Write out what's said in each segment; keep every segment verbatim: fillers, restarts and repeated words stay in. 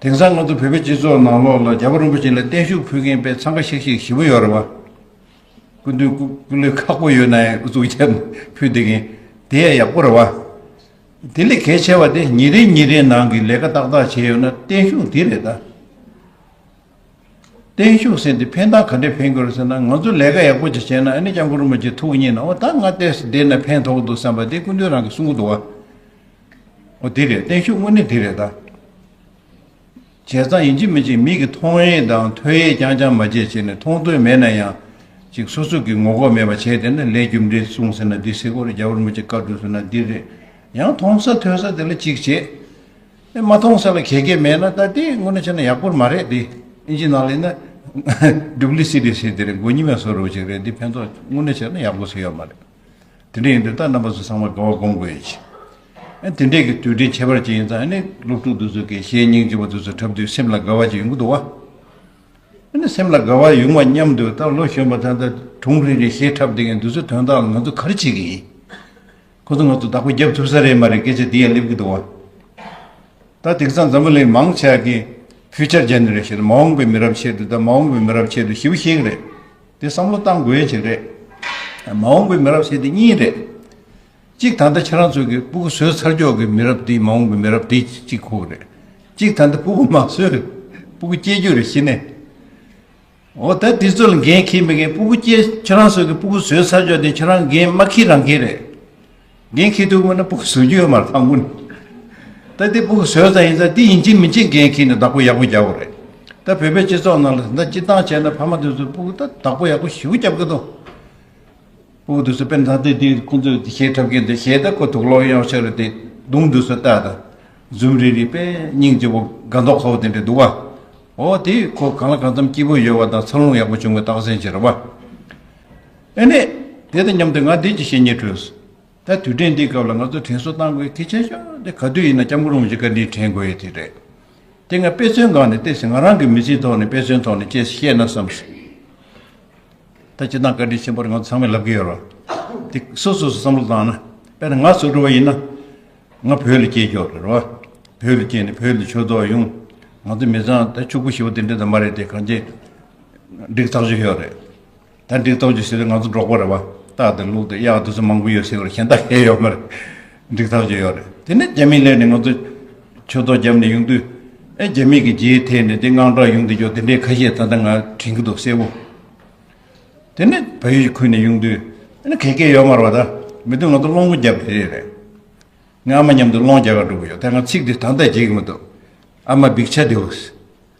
དེང་སང་ང་ཚོ་བོད་པའི་སྤྱི་ཚོགས་ནང་ལོགས་ལ་རྒྱལ་བ་རིན་པོ་ཆེ་ལ་བརྟན་བཞུགས་ཕུལ་མཁན་དཔེ་འཚང་ཁ་ཤིག་ཤིག་ཞེ་པོ་ཡོད་རེད་བ། སྐུ་མདུན་སྐུ་སྐུ་ལུས་ཁག་པོ་ཡོད་ན་ཡང་ཨུ་ཚུགས་བརྒྱབ་ཕུལ་བསྡད་མཁན་དེ་ཡང་ཡག་པོ་རེད་བ། དེ་ལས་གལ་ཆེ་བ་དེ་ཉིན་རེ་ཉིན་རེའི་ནང་གི་ལས་ཀ་ཏག་ཏག་བྱས་ཡོད་ན་བརྟན་བཞུགས་འདི་རེད་ད། བརྟན་བཞུགས་ཟེར་འདི་ཕན་སྟངས་ག་འདྲས་ཕན་དགོས་རེད་ཟེར་ན། ང་ཚོ་ལས་ཀ་ཡག་པོ་ཅིག་བྱས་ན་ཨ་ནི་སྐྱབས་མགོན་རིན་པོ་ཆེ་ཐུགས་མཉེས་ན། འོ་ད་ང་ཏོག་ཙམ་བསྡད་ན་ཕན་ཐོགས་འདུག་བསམ་པ་དེ་སྐུ་མདུན་རང་གིས་གསུང་གི་འདུག་བ། འོ་དེ་རེད། བརྟན་བཞུགས་དངོས་གནས་དེ་རེད་ད། བྱས་ཙང་ཡིན་གཅིག་མིན་གཅིག་མིག་གིས་མཐོང་ཡས་དང་ཐོས་ཡས་རྐྱང་རྐྱང་མ་བྱས་བྱས་ནས། མཐོང་ཐོས་མེད་ན་ཡང་ཅིག་སོ་སོ་གིས་ངོ་ལྐོག་མེད་པ་བྱས་བསྡད་ན། ལས་རྒྱུ་འབྲས་གསུངས་ཟེར་ན་འདི་ཟེར་གོ་རེད། རྒྱལ་བ་རིན་པོ་ཆེ་བཀའ་བསྒྲུབས་ཟེར་ན་འདི་རེད། ཡང་མཐོང་ས་ཐོས་ས་དེ་ལ་གཅིག་བྱས། ཨེ་མ་མཐོང་ས་ལ་ག་གེ་མེད་ན་ད་དེ་དངོས་གནས་བྱས་ན་ཡག་པོ་མ་རེད་དེ། ཨིན་ཇི་ནང་ལ་ཡིན་ན་ཌུབ་ལི་སི་ཊི་ཟེར་དེ་རེད། མགོ་གཉིས་པའི་བཟོ་འདྲ་ཅིག་རེད། འདི་ཕན་ཐོགས་དངོས་གནས་བྱས་ན་ཡག་པོ་ཟེར་ཡོད་མ་རེད། དེ་འདྲ་ཡིན་དུས་ད་རྣམ་པ་ཚོ་ཚང་མ་དགའ་བ་སྒོམ་དགོས་ཡ་ཅིག་ཨེ་དེ་འདྲས་ཀྱི་དུས་དྲན་ཁྱད་པར་ཅན་ཡིན་ཙང་། ཨ་ནི་སློབ་ཕྲུག་འདི་ཚོ་གི་གཞས་སྙིང་རྗེ་པོ་འདི་ཚོ་འཁྲབ་དུས་སེམས་ལ་དགའ་བ་ཅིག་ཡོང་གི་འདུག་བ། ཨ་ནི་སེམས་ལ་དགའ་བ་ཡོང་བ་མཉམ་དུ་ད་ལོ་གཞོན་པ་ད་ལྟ་གྲོང་རེ་རེ་གཞས་འཁྲབ་བསྡད་མཁན་འདི་ཚོའི་དོན་དག་ལ་ང་ཚོ་ག་རེ་བྱེད་ཀྱི་ཡིན། ཁོ་ཚོ་ང་ཚོ་བདག་པོ་རྒྱབ་ཐུབ་ས་རེད་མ་རེད་སྐད་ཆ་འདི་ཡང་སླེབས་ཀྱི་འདུག་བ། ད་དེང་སང་འཛམ་བུ་གླིང་མང་ཆེ་བ་གིས་ཕིའུ་ཅར་ཇེ་ནེ་རེ་ཤན། མ་འོངས་པའི་མི་རབས་ཆེད་དུ། ད་མ་འོངས་པའི་མི་རབས་ཆེད་དུ་ཞེ་པོ་བཤད་ཀྱི་རེད། དེ་བསམ་བློ་བཏང་དགོས་ཡ་ཅིག་རེད། མ་འོངས་པའི་མི་རབས་ཟེར་དེ་གཉིས་རེད། གཅིག་ད་ལྟ་ཁྱེད་རང་ཚོ་གི་སྤུ་གུ་བཟོས་ཚར་ཀྱོག་གི་མི་རབས་དེ་མ་འོངས་པའི་མི་རབས་དེ་གཅིག་ཁོ་རེད། གཅིག་ད་ལྟ་སྤུ་གུ་མ་བཟོས་རེད། སྤུ་གུ་སྐྱེ་རྒྱུ་རེད་གཞི་ནས། འོ་ད་དེ་ཚོ་ལ་འགན་འཁྱེར་མི་འགན། སྤུ་གུ་སྐྱེ་ཁྱེད་རང་ཚོ་གི་སྤུ་གུ་བཟོས་ཚར་ཀྱོག་དེ་ཁྱེད་རང་འགན་མ་འཁྱེར་རང་འཁྱེར་རེད། འགན་འཁྱེར་ཐུབ་མེད་ན་སྤུ་གུ་བཟོ་རྒྱུ་ཡོད་མ་རེད་ད་དངོས་གནས། ད་དེ་སྤུ་གུ་བཟོས་ཙང་ཡིན་ཙང་དེ་ཡིན་གཅིག་མིན་གཅིག་འགན་འཁྱེར་ནས་བདག་པོ་ཡག་པོ་རྒྱག་དགོས་རེད། ད་བོད་པའི་སྤྱི་ཚོགས་ནང་ལ་ད་སྤྱིར་བཏང་བྱས་ན་ཕ་མ་དེ་ཚོ་སྤུ་གུ་ད་བདག་པོ་ཡག་པོ་ཞེ་པོ་རྒྱབ་ཀྱི་འདུག་སྤུ་གུ་དེ་ཚོ་དཔེར་ན་ད་ལྟ་དེ་ཁོང་ཚོས་གཞས་འཁྲབ་མཁན་དེ་གཞས་ད་ཁོ་དུག་ལོག་གཡོག་ཆགས་རེད་དེ། གདོང་དེ་ཚོ་ལྟ་ད། འཛུམ་རིག་རིག་དཔེ་སྙིང་རྗེ་པོ་དགའ་མདོག་ཁ་པོ་དེ་འདྲ་འདུག་བ། འོ་དེ་ཁོ་གང་ལ་གང་འཚམ་སྐྱིད་པོ་ཡོད་པ་དང་འཚར་ལོངས་ཡག་པོ་བྱུང་བའི་རྟགས་མཚན་ཅིག་རེད་བ། ཨེ་ནས་དེ་དང་མཉམ་དུ་ང་འདི་ཅིག་བཤད་སྙིང་འདོད། ད་དུས་དྲན་འདིའི་སྐབས་ལ་ང་ཚོ་དྲན་གསོ་བཏང་དགོས་གལ་ཆེ་ཤོས་དེ་ག་དུས་ཡིན་ན་སྐྱབས་མགོན་རིན་པོ་ཆེ་བཀའ་དྲིན་དྲན་དགོས་ཡ་དེ་རེད། དེ་ང་དཔེ་མཚོན་སྒང་ནས་ཏོག་ཙམ་ང་རང་གི་མི་ཚེའི་ཐོག་ནས་དཔེ་མཚོན་ཐོག་ནས་ཅིག་བཤད་ན་བསམས་སོང་། ད་སྤྱིར་བཏང་བཀའ་དྲིན་ཆེན་པོ་རེད། ང་ཚོ་ཚང་མས་ལབ་ཀྱི་ཡོད་རེད། དེ་སོ་སོ་སོ་བསམ་བློ་བཏང་ན། དཔེར་ན་ང་བཟོ་འདྲ་བ་ཡིན་ན། ང་བོད་ལ་སྐྱེས་ཀྱོག་རེད་རོ། བོད་ལ་སྐྱེས་ནས་བོད་ལ་ཆོས་ཐོག་ཡོང་། ང་ཚོ་མི་ཚང་ད་ཕྱུག་པོ་ཞེ་པོ་དེ་འདྲ་ད་མ་རེད་དེ། གང་ཅི་འགྲིག་ཐག་ཆོད་ཡོད་རེད། ད་འགྲིག་ཐག་ཆོད་ཟེར་དུས་ང་ཚོ་འབྲོག་པ་རེད་བ། རྟ་དང་ལུག་དང་གཡག་དེ་ཚོ་མང་པོ་ཡོད་ཟེར་བ་རེད། གཞན་དག་གས་ཡོད་མ་རེད། འགྲིག་ཐག་ཆོད་ཡོད་རེད། དེ་ནས་རྒྱ་མི་སླེབས་ནས་ང་ཚོ་ཆོས་ཐོག་བརྒྱབ་ནས་ཡོང་དུས། ཨེ་རྒྱ་མི་གི་རྗེས་དེད་ནས་དེ་དངངས་སྐྲག་ཡོང་དུས་ཀྱོག་དེ་འདྲའི་ཁ་ཤས་ད་ལྟ་ང་དྲན་གྱི་འདུག་གསལ་པོ། དེ་ནས་བལ་ཡུལ་ཁུལ་ནས་ཡོང་དུས། ཨ་ནི་ག་གེ་ཡོད་མ་རེད་བ། ད་མི་དུས་ང་ཚོ་སློང་མོ་བརྒྱབ་དེ་རེད་རེད། ང་ཨ་མ་མཉམ་དུ་སློང་རྒྱག་ག་འགྲོ་གི་ཡོད། དེ་ང་ཚིག་འདི་ད་ལྟ་བརྗེད་ཀྱི་མི་འདུག་ཨ་མ་འབིགས་ཆ་དེའོ།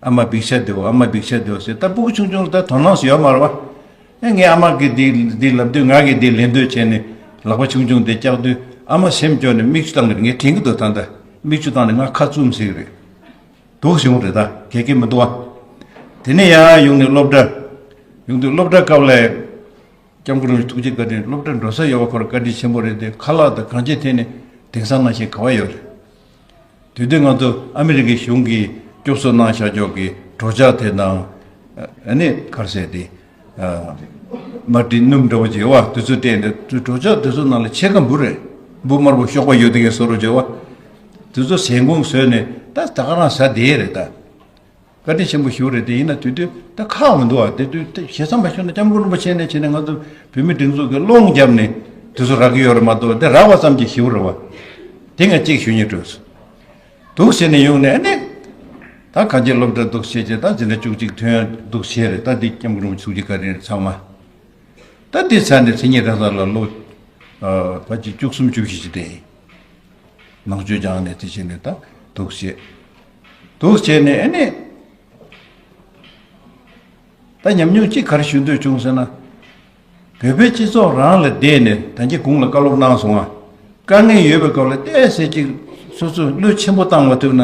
ཨ་མ་འབིགས་ཆ་དེའོ། ཨ་མ་འབིགས་ཆ་དེའོ་ཟེར། ད་སྤུ་གུ་ཆུང་ཆུང་ལ་ད་དོ་སྣང་ཞིག་ཡོད་མ་རེད་བ། ཨེ་ངའི་ཨ་མ་གིས་འདི་འདི་ལབ་དུས་ང་གིས་འདི་ལེན་འདོད་བྱས་ནས་ལག་པ་ཆུང་ཆུང་དེ་བཀྱག་དུས། ཨ་མ་སེམས་སྐྱོ་ནས་མིག་ཆུ་བཏང་གི་རེད། ངས་དྲན་གྱི་འདུག་ད་ལྟ་མིག་ཆུ་བཏང་ནས་ང་ཁ་བཙུམ་ཟེར་གི་རེད། འདུག་བྱུང་རེད། ད་ག་གེ་མི་འདུག་བ། དེ་ནས་ཡང་ཡོང་ནས་སློབ་གྲྭ། ཡོང་དུས་སློབ་གྲྭ་སྐབས་ལ། སྐྱབས་མགོན་རིན་པོ་ཆེ་ཐུགས་རྗེ་བཀའ་དྲིན། སློབ་གྲྭ་འགྲོ་ས་ཡོད་པ་ཁོ་རང་བཀའ་དྲིན་ཆེན་པོ་རེད་དེ། ཁ་ལག་དང་གང་ཅིའི་ཐད་ནས་དེང་སང་ནང་བཞིན་ག་བ་ཡོད་རེད། དེ་དུས་ང་ཚོ་ཨ་མི་རི་ཀའི་གཞུང་གིས་སྐྱོབ་གསོ་གནང་བཞག་ཀྱོག་གི་གྲོ་ཆག་དེ་དང་། ཨ་ནི་ག་རེ་ཟེར་དེ། མར་ཊིན་སྣུམ་འདྲ་བོ་ཅིག་ཡོད་བ། དེ་ཚོ་སྤྲད་ནས་གྲོ་ཆག་དེ་ཚོ་ནང་ལ་ཕྱེད་ཀ་འབུ་རེད། འབུ་དམར་པོ་གཤོག་པ་ཡོད་དེ་གའི་བཟོ་འདྲ་ཅིག་ཡོད་བ། དེ་ཚོ་ཟན་གོང་བཟོས་ནས་ད་ད་ག་རང་ཟ་བསྡད་རེད་ད། བཀའ་དྲིན་ཆེན་པོ་ཞེ་པོ་རེད་དེ། ཡིན་ན་དེ་དུས་ད་ཁག་མི་འདུག་ཨ། དེ་དུས་ད་ཞེ་ས་མ་ཞུ་ན་སྐྱབས་མགོན་རིན་པོ་ཆེ་ནས་བྱས་ནས་ང་ཚོ་བོད་མི་སྒྲིག་འཛུགས་ཀྱི་སློང་བརྒྱབ་ནས་དེ་ཚོ་རག་གི་ཡོད་རེད་མ་གཏོགས། དེ་རག་པ་ཙམ་གྱིས་ཞེ་པོ་རེད་བ། དེ་ང་གཅིག་ཞུ་སྙིང་འདོད་སོང་། འདུག་ཟེར་ནས་ཡོང་ནས་ཨ་ནི། ད་གང་ཅི་སློབ་གྲྭ་འདུག་བྱས་བྱས། ད་འཛིན་གྲྭ་བཅུ་གཅིག་ཐོན་འདུག་བྱས་རེད། ད་འདི་སྐྱབས་མགོན་རིན་པོ་ཆེ་ཐུགས་རྗེ་བཀའ་དྲིན་རེད་ཚང་མ། ད་འདི་ཚར་ནས་མཚན་ཉིད་རང་ས་ལ་ལོ། ཨ་ཕལ་ཆེར་བཅུ་གསུམ་བཅུ་བཞི་ཞིག་དེ། ནང་ཆོས་སྦྱངས་ནས་དེ་བྱས་ནས་ད་འདུག་བྱས། འདུག་བྱས་ནས་ཨ་ནི། ད་ཉམས་མྱོང་གཅིག་ག་རེ་ཞུ་འདོད་བྱུང་ཟེར་ན། བོད་པའི་སྤྱི་ཚོགས་རང་ལ་བསྡད་ནས་ད་གིན་གོང་ལ་བཀའ་སློབ་གནང་སོང་ང་། དཀའ་ངལ་ཡོད་པའི་སྐབས་ལ་ཏོག་ཙམ་ཅིག་སོ་སོས་བློས་ཆེན་པོ་བཏང་མ་ཐུབ་ན།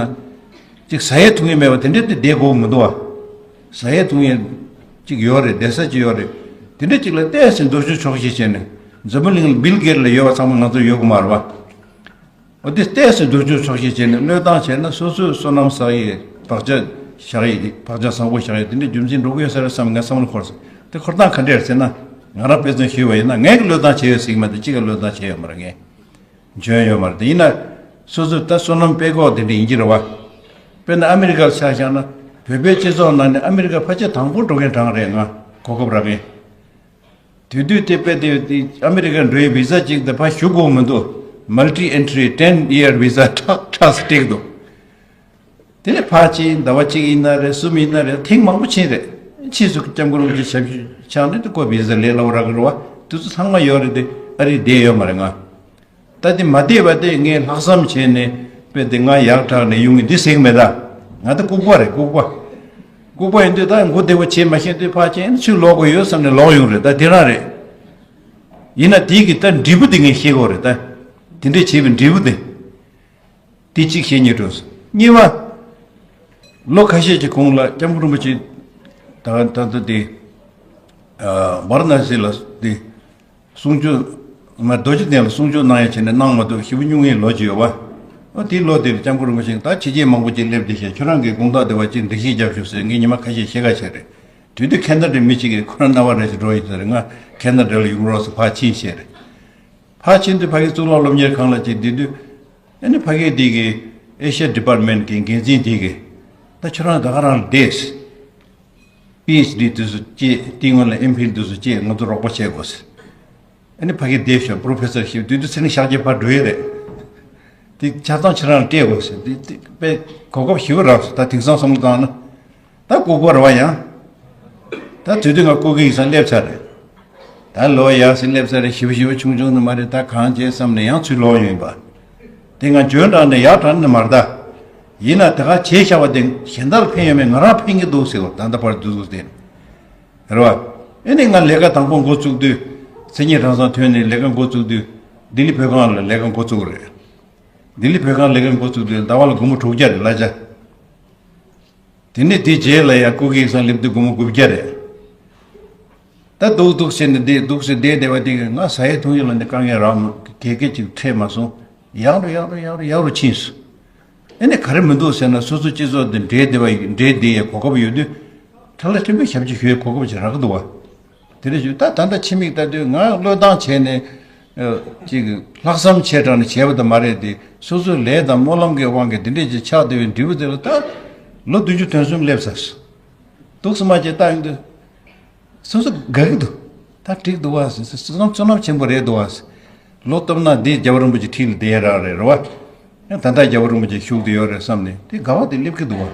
ཅིག་ཟ་ཡས་འཐུང་ཡས་མེད་པ་དེ་འདྲ་དེ་བསྡད་དགོས་མི་འདུག་བ། ཟ་ཡས་འཐུང་ཡས་ཅིག་ཡོད་རེད། བསྡད་ས་ཅིག་ཡོད་རེད། དེ་འདྲ་ཅིག་ལ་ཏོག་ཙམ་འདོད་ཆུང་ཆོག་ཤེས་བྱས་ནས། འཛམ་བུ་གླིང་ལ་བིལ་གེཊ་ལ་ཡོད་པ་ཚང་མ་ང་ཚོ་ཡོད་གི་མ་རེད་བ། འོ་དེ་ཏོག་ཙམ་འདོད་ཆུང་ཆོག་ཤེས་བྱས་ནས་བློས་བཏང་བྱས་ན། སོ་སོའི་བསོད་ནམས་བསགས་ཡས། བག་ཆགས་བཞག་ཡས། བག་ཆགས་བཟང་པོ་བཞག་ཡས་དེ་འདྲ་རྒྱུ་མཚན་འགྲོ་གི་ཡོད་ས་རེད་བསམ། ངའི་བསམ་བློ་འཁོར་སོང་། དེ་འཁོར་སྟངས་ག་འདྲ་རེད་ཟེར་ན། ང་རང་དཔེ་མཚོན་ཞུས་པ་ཡིན་ན། ངས་གི་བློས་བཏང་བྱས་ཡོད་ཟེར་གི་མ་གཏོགས་གཅིག་གི་བློས་བཏང་བྱས་ཡོད་མ་རེད། ངས་འཇོན་ཡོད་མ་རེད། དེ་ཡིན་ན་སོ་སོ་ད་བསོད་ནམས་དཔེ་ཀོག་དེ་འདྲ་ཡིན་གྱི་རེད་བ། དཔེར་ན་ཨ་མི་རི་ཀར་ཆ་བཞག་ན། བོད་པའི་སྤྱི་ཚོགས་ནང་ནས་ཨ་མི་རི་ཀ་ཕལ་ཆེར་དང་པོ་འགྲོ་མཁན་གྲངས་རེད། ང་གོ་སྐབས་རག་མཁན། དེ་དུས་དེ་དཔེ་དེ་དེ་ཨ་མི་རི་ཀར་འགྲོ་ཡའི་བི་ཟ་གཅིག་དང་ཕར་ཞུ་དགོས་མི་འདུག Multi entry ten year visa ཁྲག་ཁྲག་སེ་སྤྲད་འདུག་དེ་ནས་ཕར་ཕྱིན་ཟླ་བ་གཅིག་ཡིན་ན་རེད། གསུམ་ཡིན་ན་རེད། ཐེངས་མང་པོ་ཕྱིན་རེད། ཕྱིས་སུ་སྐྱབས་མགོན་རིན་པོ་ཆེ་ཞབས་ཞུ་ཕྱག་ནས་དེ་ཁོ་བི་ཟ་ལས་སླ་པོ་རག་གི་རེད་བ། དེ་ཚོ་ཚང་མ་ཡོད་རེད་དེ། ཨ་རི་བསྡད་ཡོད་མ་རེད་ང་། ད་དེ་མ་བསྡད་པ་དེ་ངས་ལྷག་བསམ་བྱས་ནས་དཔེ་དེ་ང་ཡག་དྲག་ནས་ཡོང་གི་འདི་ཟེར་གི་མེད་ད། ང་ད་ལྐུགས་པ་རེད། ལྐུགས་པ། ལྐུགས་པ་ཡིན་དུས་ད་མགོ་བདེ་པོ་བྱས་མ་ཤེས་དུས་ཕར་ཕྱིན་ཚུར་ལོག་དགོས་ཡོད་བསམ་ནས་ལོག་ཡོང་རེད། ད་དེ་རང་རེད། ཡིན་ན་དེའི་གི་ད་འབྲས་བུ་དེ་ངས་ཤེས་དགོས་རེད་ད། དེ་འདྲས་བྱས་པའི་འབྲས་བུ་དེ། དེ་གཅིག་བཤད་སྙིང་འདོད་སོང་། གཉིས་པ། ལོ་ཁ་ཤས་ཀྱི་གོང་ལ་སྐྱབས་མགོན་རིན་པོ་ཆེ་ད་ད་ལྟ་དེ་ཝཱ་ར་ཎ་སི་ལ་དེ་གསུང་ཆོས་མ་རྡོ་རྗེ་གདན་ལ་གསུང་ཆོས་གནང་ཡ་བྱས་ནས་གནང་མ་ཐུབ་ཞེ་པོ་སྙུང་གི་ལོ་གཅིག་ཡོད་པ། ཨོ་དེའི་ལོ་དེར་སྐྱབས་མགོན་རིན་པོ་ཆེ་ད་ཕྱི་རྒྱལ་མང་པོ་ཅིག་སླེབས་བསྡད་ཤག་ཁྱོད་རང་གི་དགོངས་དག་དེ་བ་ཅིག་འགྲེལ་བཤད་རྒྱབ་ཤོག་ཟེར་ངས་ཉི་མ་ཁ་ཤས་བཤད་ཁ་བྱས་རེད། དུས་དུས་ཁེ་ན་ཌའི་མི་གཅིག་གིས་ཁོ་རང་རྣ་བ་རེ་ཞིག་འགྲོ་ཡིན་ཟེར། ང་ཁེ་ན་ཌ་ལ་ཡོང་རོགས་ཟེར་ཕར་ཕྱིན་བྱས་རེད། ཕར་ཕྱིན་དུས་ཕ་གི་གཙུག་ལག་སློབ་གཉེར་ཁང་ལ་ཅིག་བསྡད་དུས། ཨ་ནི་ཕ་གི་དེ་གི་ཨེ་ཤ་ཌི་པར་མེན་ཊི་གི་འགན་འཛིན་དེ་གིས། ད་ཁྱོད་རང་ད་ག་རང་ལ་བསྡད། པི་ཨེཆ་ཌི་དེ་ཚོ་བྱས། དེ་སྔོན་ལ་ཨེམ་ཕིལ་དེ་ཚོ་བྱས། ང་ཚོ་རོགས་པ་བྱེད་དགོས་ཟེར། ཨ་ནི་ཕ་གི་བསྡད་ཤག་པོ་རོ་ཕེ་སར་ཞིག་དུས་དུས་ཚེ་རིང་ཤག་རྗེས་ཕར་འགྲོ་ཡི་རེད། དེ་ཆ་ཚང་ཁྱེད་རང་ལ་སྤྲད་དགོས་ཟེར། དེ་དེ་དཔེ་གོ་སྐབས་ཞེ་པོ་རག་སོང་། ད་དེང་སང་བསམ་བློ་བཏང་ན། ད་ལྐུགས་པ་རེད་བ་ཡང་། ད་དུས་དུས་ང་ལྐུགས་ཀྱི་ཡིག་ཚང་སླེབས་ཚར་རེད། ད་ལོ་ཡག་སེ་སླེབས་ཚར་རེད། ཞེ་པོ་ཞེ་པོ་ཆུང་ཆུང་ནི་མ་རེད། ད་གང་བྱེད་བསམ་ནས་ཡང་ཚུར་ལོག་ཡོང་ཡིན་པ། དེ་ང་འཇོན་དྲགས་ནས་ཡག་དྲགས་ནི་མ་རེད་ད། ཡིན་ན་དེ་ག་བྱས་བཞག་པ་དེ་གཞན་དག་ལ་ཕན་ཡོད་མེད་ང་རང་ཕན་གྱི་འདུག་ཟེར་བ། ད་ལྟ་བར་དུ་འདུག་ཟེར། རེད་བ། ཨེ་ནས་ང་ལས་ཀ་དང་པོ་འགོ་བཙུགས་དུས། མཚན་ཉིད་གྲྭ་ཚང་ཐོན་ནས་ལས་ཀ་འགོ་བཙུགས་དུས། ལྡི་ལི་བོད་ཁང་ལ་ལས་ཀ་འགོ་བཙུགས་རེད། ལྡི་ལི་བོད་ཁང་ལས་ཀ་འགོ་བཙུགས་དུས་ཟླ་བ་ལ་སྒོར་མོ་དྲུག་བརྒྱ་རེད་གླ་ཆ། དེ་ནས་དེ་རྗེས་ལ་ཡང་ལྐུགས་ཀྱི་ཡིག་ཚང་སླེབས་དུས་སྒོར་མོ་དགུ་བརྒྱ་རེད། ད་སྡུག་སྡུག་བྱས་ནས་བསྡད། སྡུག་སེ་བསྡད་བསྡད་པ་དེ་གིས་ང་ཟ་ཡས་འཐུང་ཡས་ལ་ནི་དཀའ་ངལ་རག་མོད། དགེ་རྒན་ཅིག་འཕྲད་མ་སོང་། ཡག་རུ་ཡག་རུ་ཡག་རུ་ཡག་རུ་ཕྱིན་སོང་། ཨེ་ནས་ག་རེ་མི་འདུག་ཟེར་ན། སོ་སོ་སྤྱི་ཚོགས་དེ་འབྲེལ་བསྡད་པ་ཡིན། འབྲེལ་བསྡད་ཡས་གོ་སྐབས་ཡོད་དུས། ཁྲ་ལ་ཕྲན་བུ་ཞབས་ཕྱི་ཞུ་ཡས་གོ་སྐབས་ཅིག་རག་གི་འདུག་བ། དེ་འདྲ་ཞུ། ད་ད་ལྟ་ཕྱི་མིག་ལྟ་དུས་ང་བློས་བཏང་བྱས་ནས། ཨ། ཅིག་ལྷག་བསམ་ཆེ་དྲགས་ནས་བྱས་པ་དེ་མ་རེད་དེ། སོ་སོའི་ལས་དང་སྨོན་ལམ་གྱི་དབང་གིས་དེ་འདྲས་ཅིག་ཆགས་བསྡད་པའི་འབྲས་བུ་དེ་ལ་ད་ལོ་བདུན་ཅུ་དོན་གསུམ་སླེབས་ཚར་སོང་། འདུག་སེ་མ་བྱས་ལྟ་ཡོང་དུས། སོ་སོ་དགའ་གི་འདུག་ད་འགྲིག་འདུག་བ་ཟེར། བསོད་ནམས་བསོད་ནམས་ཆེན་པོ་རེད་འདུག་བ་ཟེར། ལོ་སྟོབས་ན་འདི་རྒྱལ་བ་རིན་པོ་ཆེ་འཁྲིས་ལ་བསྡད་ཡས་རག་རེད། རེད་བ། ཡང་ད་ལྟ་རྒྱལ་བ་རིན་པོ་ཆེ་བཞུགས་བསྡད་ཡོད་རེད་བསམ་ནས་དེ་དགའ་བ་དེ་སླེབས་ཀྱི་འདུག་བ།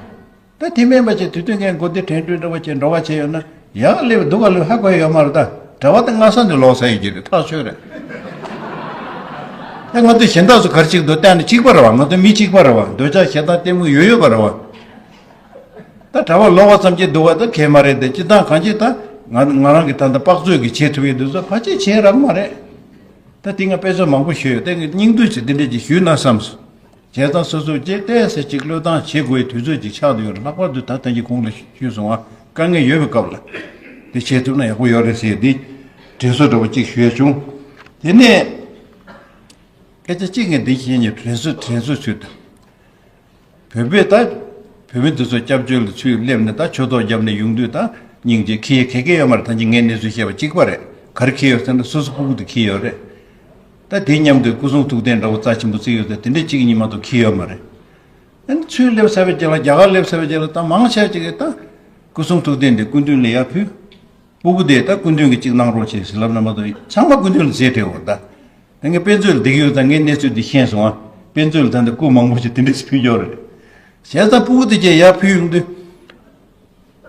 ད་དེ་མིན་པ་བྱས་དུས་དུས་ངས་མགོ་བདེ་དྲན་འཕྲུལ་འདྲ་བོ་བྱས་འགྲོ་བ་བྱས་ཡོད་ན། ཡག་སླེབས་འདུག་ག་ལོས་ཧ་གོ་ཡོད་མ་རེད་ད། གྲྭ་པ་དེ་སྔ་ས་ནས་ལོག་ས་ཡོད་ཀྱི་རེད། ཐག་ཆོད་རེད། ད་ང་ཚོ་གཞན་དག་ཚོ་ག་རེ་བྱེད་ཀྱི་འདུག་བལྟས་ན་གཅིག་པ་རེད་བ། ང་ཚོ་མི་གཅིག་པ་རེད་བ། འདོད་ཆགས་ཞེ་སྡང་གཏི་མུག་ཡོད་ཡོད་པ་རེད་བ། ད་གྲྭ་པ་ལོག་པ་ཙམ་གྱིས་འདུག་བ་ད་གལ་མ་རེད་དེ། སྤྱིར་བཏང་གང་ཅི་ད་ང་ང་རང་གིས་ད་ལྟ་དཔག་ཚོད་ཀྱིས་བྱེད་ཐུབ་ཡས་དེ་ཚོ་ཕལ་ཆེར་བྱས་རག་མ་རེད། ད་དེ་ང་དཔེ་མཚོན་མང་པོ་ཞུས་ཡོད། དེ་ངས་སྙིང་བསྡུས་ཅིག་འདི་འདྲས་ཅིག་ཞུས་ན་བསམས་སོང་། བྱས་ཙང་སོ་སོ་ཅིག་ཏོག་ཙམ་ཅིག་བློས་བཏང་བྱེད་དགོས་པའི་དུས་ཚོད་ཅིག་ཆགས་བསྡད་ཡོད་རེད། ལྷག་པར་དུ་ད་ལྟ་གི་གོང་ལ་ཞུས་སོང་བ། དཀའ་ངལ་ཡོད་པའི་སྐབས་ལ་དེ་བྱེད་ཐུབ་ན་ཡག་པོ་ཡོད་རེད་ཟེར་དེ་དྲན་གསོ་འདྲ་བོ་ཅིག་ཞུས་བྱུང་། དེ་ནས་སྐད་ཆ་གཅིག་ངས་འདི་བཤད་ནས་དྲན་གསོ་དྲན་གསོ་ཞུས་དང་། བོད་པས་ད་བོད་མི་འདི་ཚོ་སྐྱབས་བཅོལ་དུ་ཚུར་སླེབས་ནས་ད་ཆོས་ཐོག་བརྒྱབ་ནས་ཡོང་དུས་ད་སྙིང་རྗེ་ཁེ་ཡས་ག་གེ་ཡོད་མ་རེད། ད་ཅི་ངས་གནས་ཚུལ་བཤད་པ་གཅིག་པ་རེད། ག་རེ་ཁེ་ཡོད་ཟེར་ན་སོ་སོ་སྤུ་གུ་དེ་ཁེ་ཡོད་རེད། ད་དེ་མཉམ་དུ་སྐུ་གསུང་ཐུགས་རྟེན་འདྲ་བོ་རྩ་ཆེན་པོ་བརྩི་ཡོད་ཚེ་དེ་འདྲས་གཅིག་གཉིས་མ་གཏོགས་ཁེ་ཡོད་མ་རེད། ཨ་ནི་ཚུར་སླེབས་ཚར་བའི་རྗེས་ལ་རྒྱ་གར་སླེབས་ཚར་བའི་རྗེས་ལ་ད་མང་ཆེ་ཅིག་གིས་ད་སྐུ་གསུང་ཐུགས་རྟེན་དེ་སྐུ་མདུན་ལ་ཡར་ཕུལ། སྤུ་གུ་དེས་ད་སྐུ་མདུན་གྱིས་གཅིག་གནང་རོགས་བྱེད་ཟེར་ལབ་ན་མ་གཏོགས་ཚང་མ་སྐུ་མདུན་ལ་རྫས་སྤྲད་འོ་ད། ད་ངས་དཔེ་མཛོད་ལ་བསྡད་ཀྱི་ཡོད་ཙང་ངས་གནས་ཚུལ་འདི་ཤེས་སོང་ཨ། དཔེ་མཛོད་ལ་ད་ལྟ་སྐུ་མང་པོ་ཞིག་དེ་འདྲས་སུ་ཕུལ་ཡོད་རེད། བྱས་ཙང་སྤུ་གུ་དེ་གྱད་ཡར་ཕུལ་ཡོང་དུས།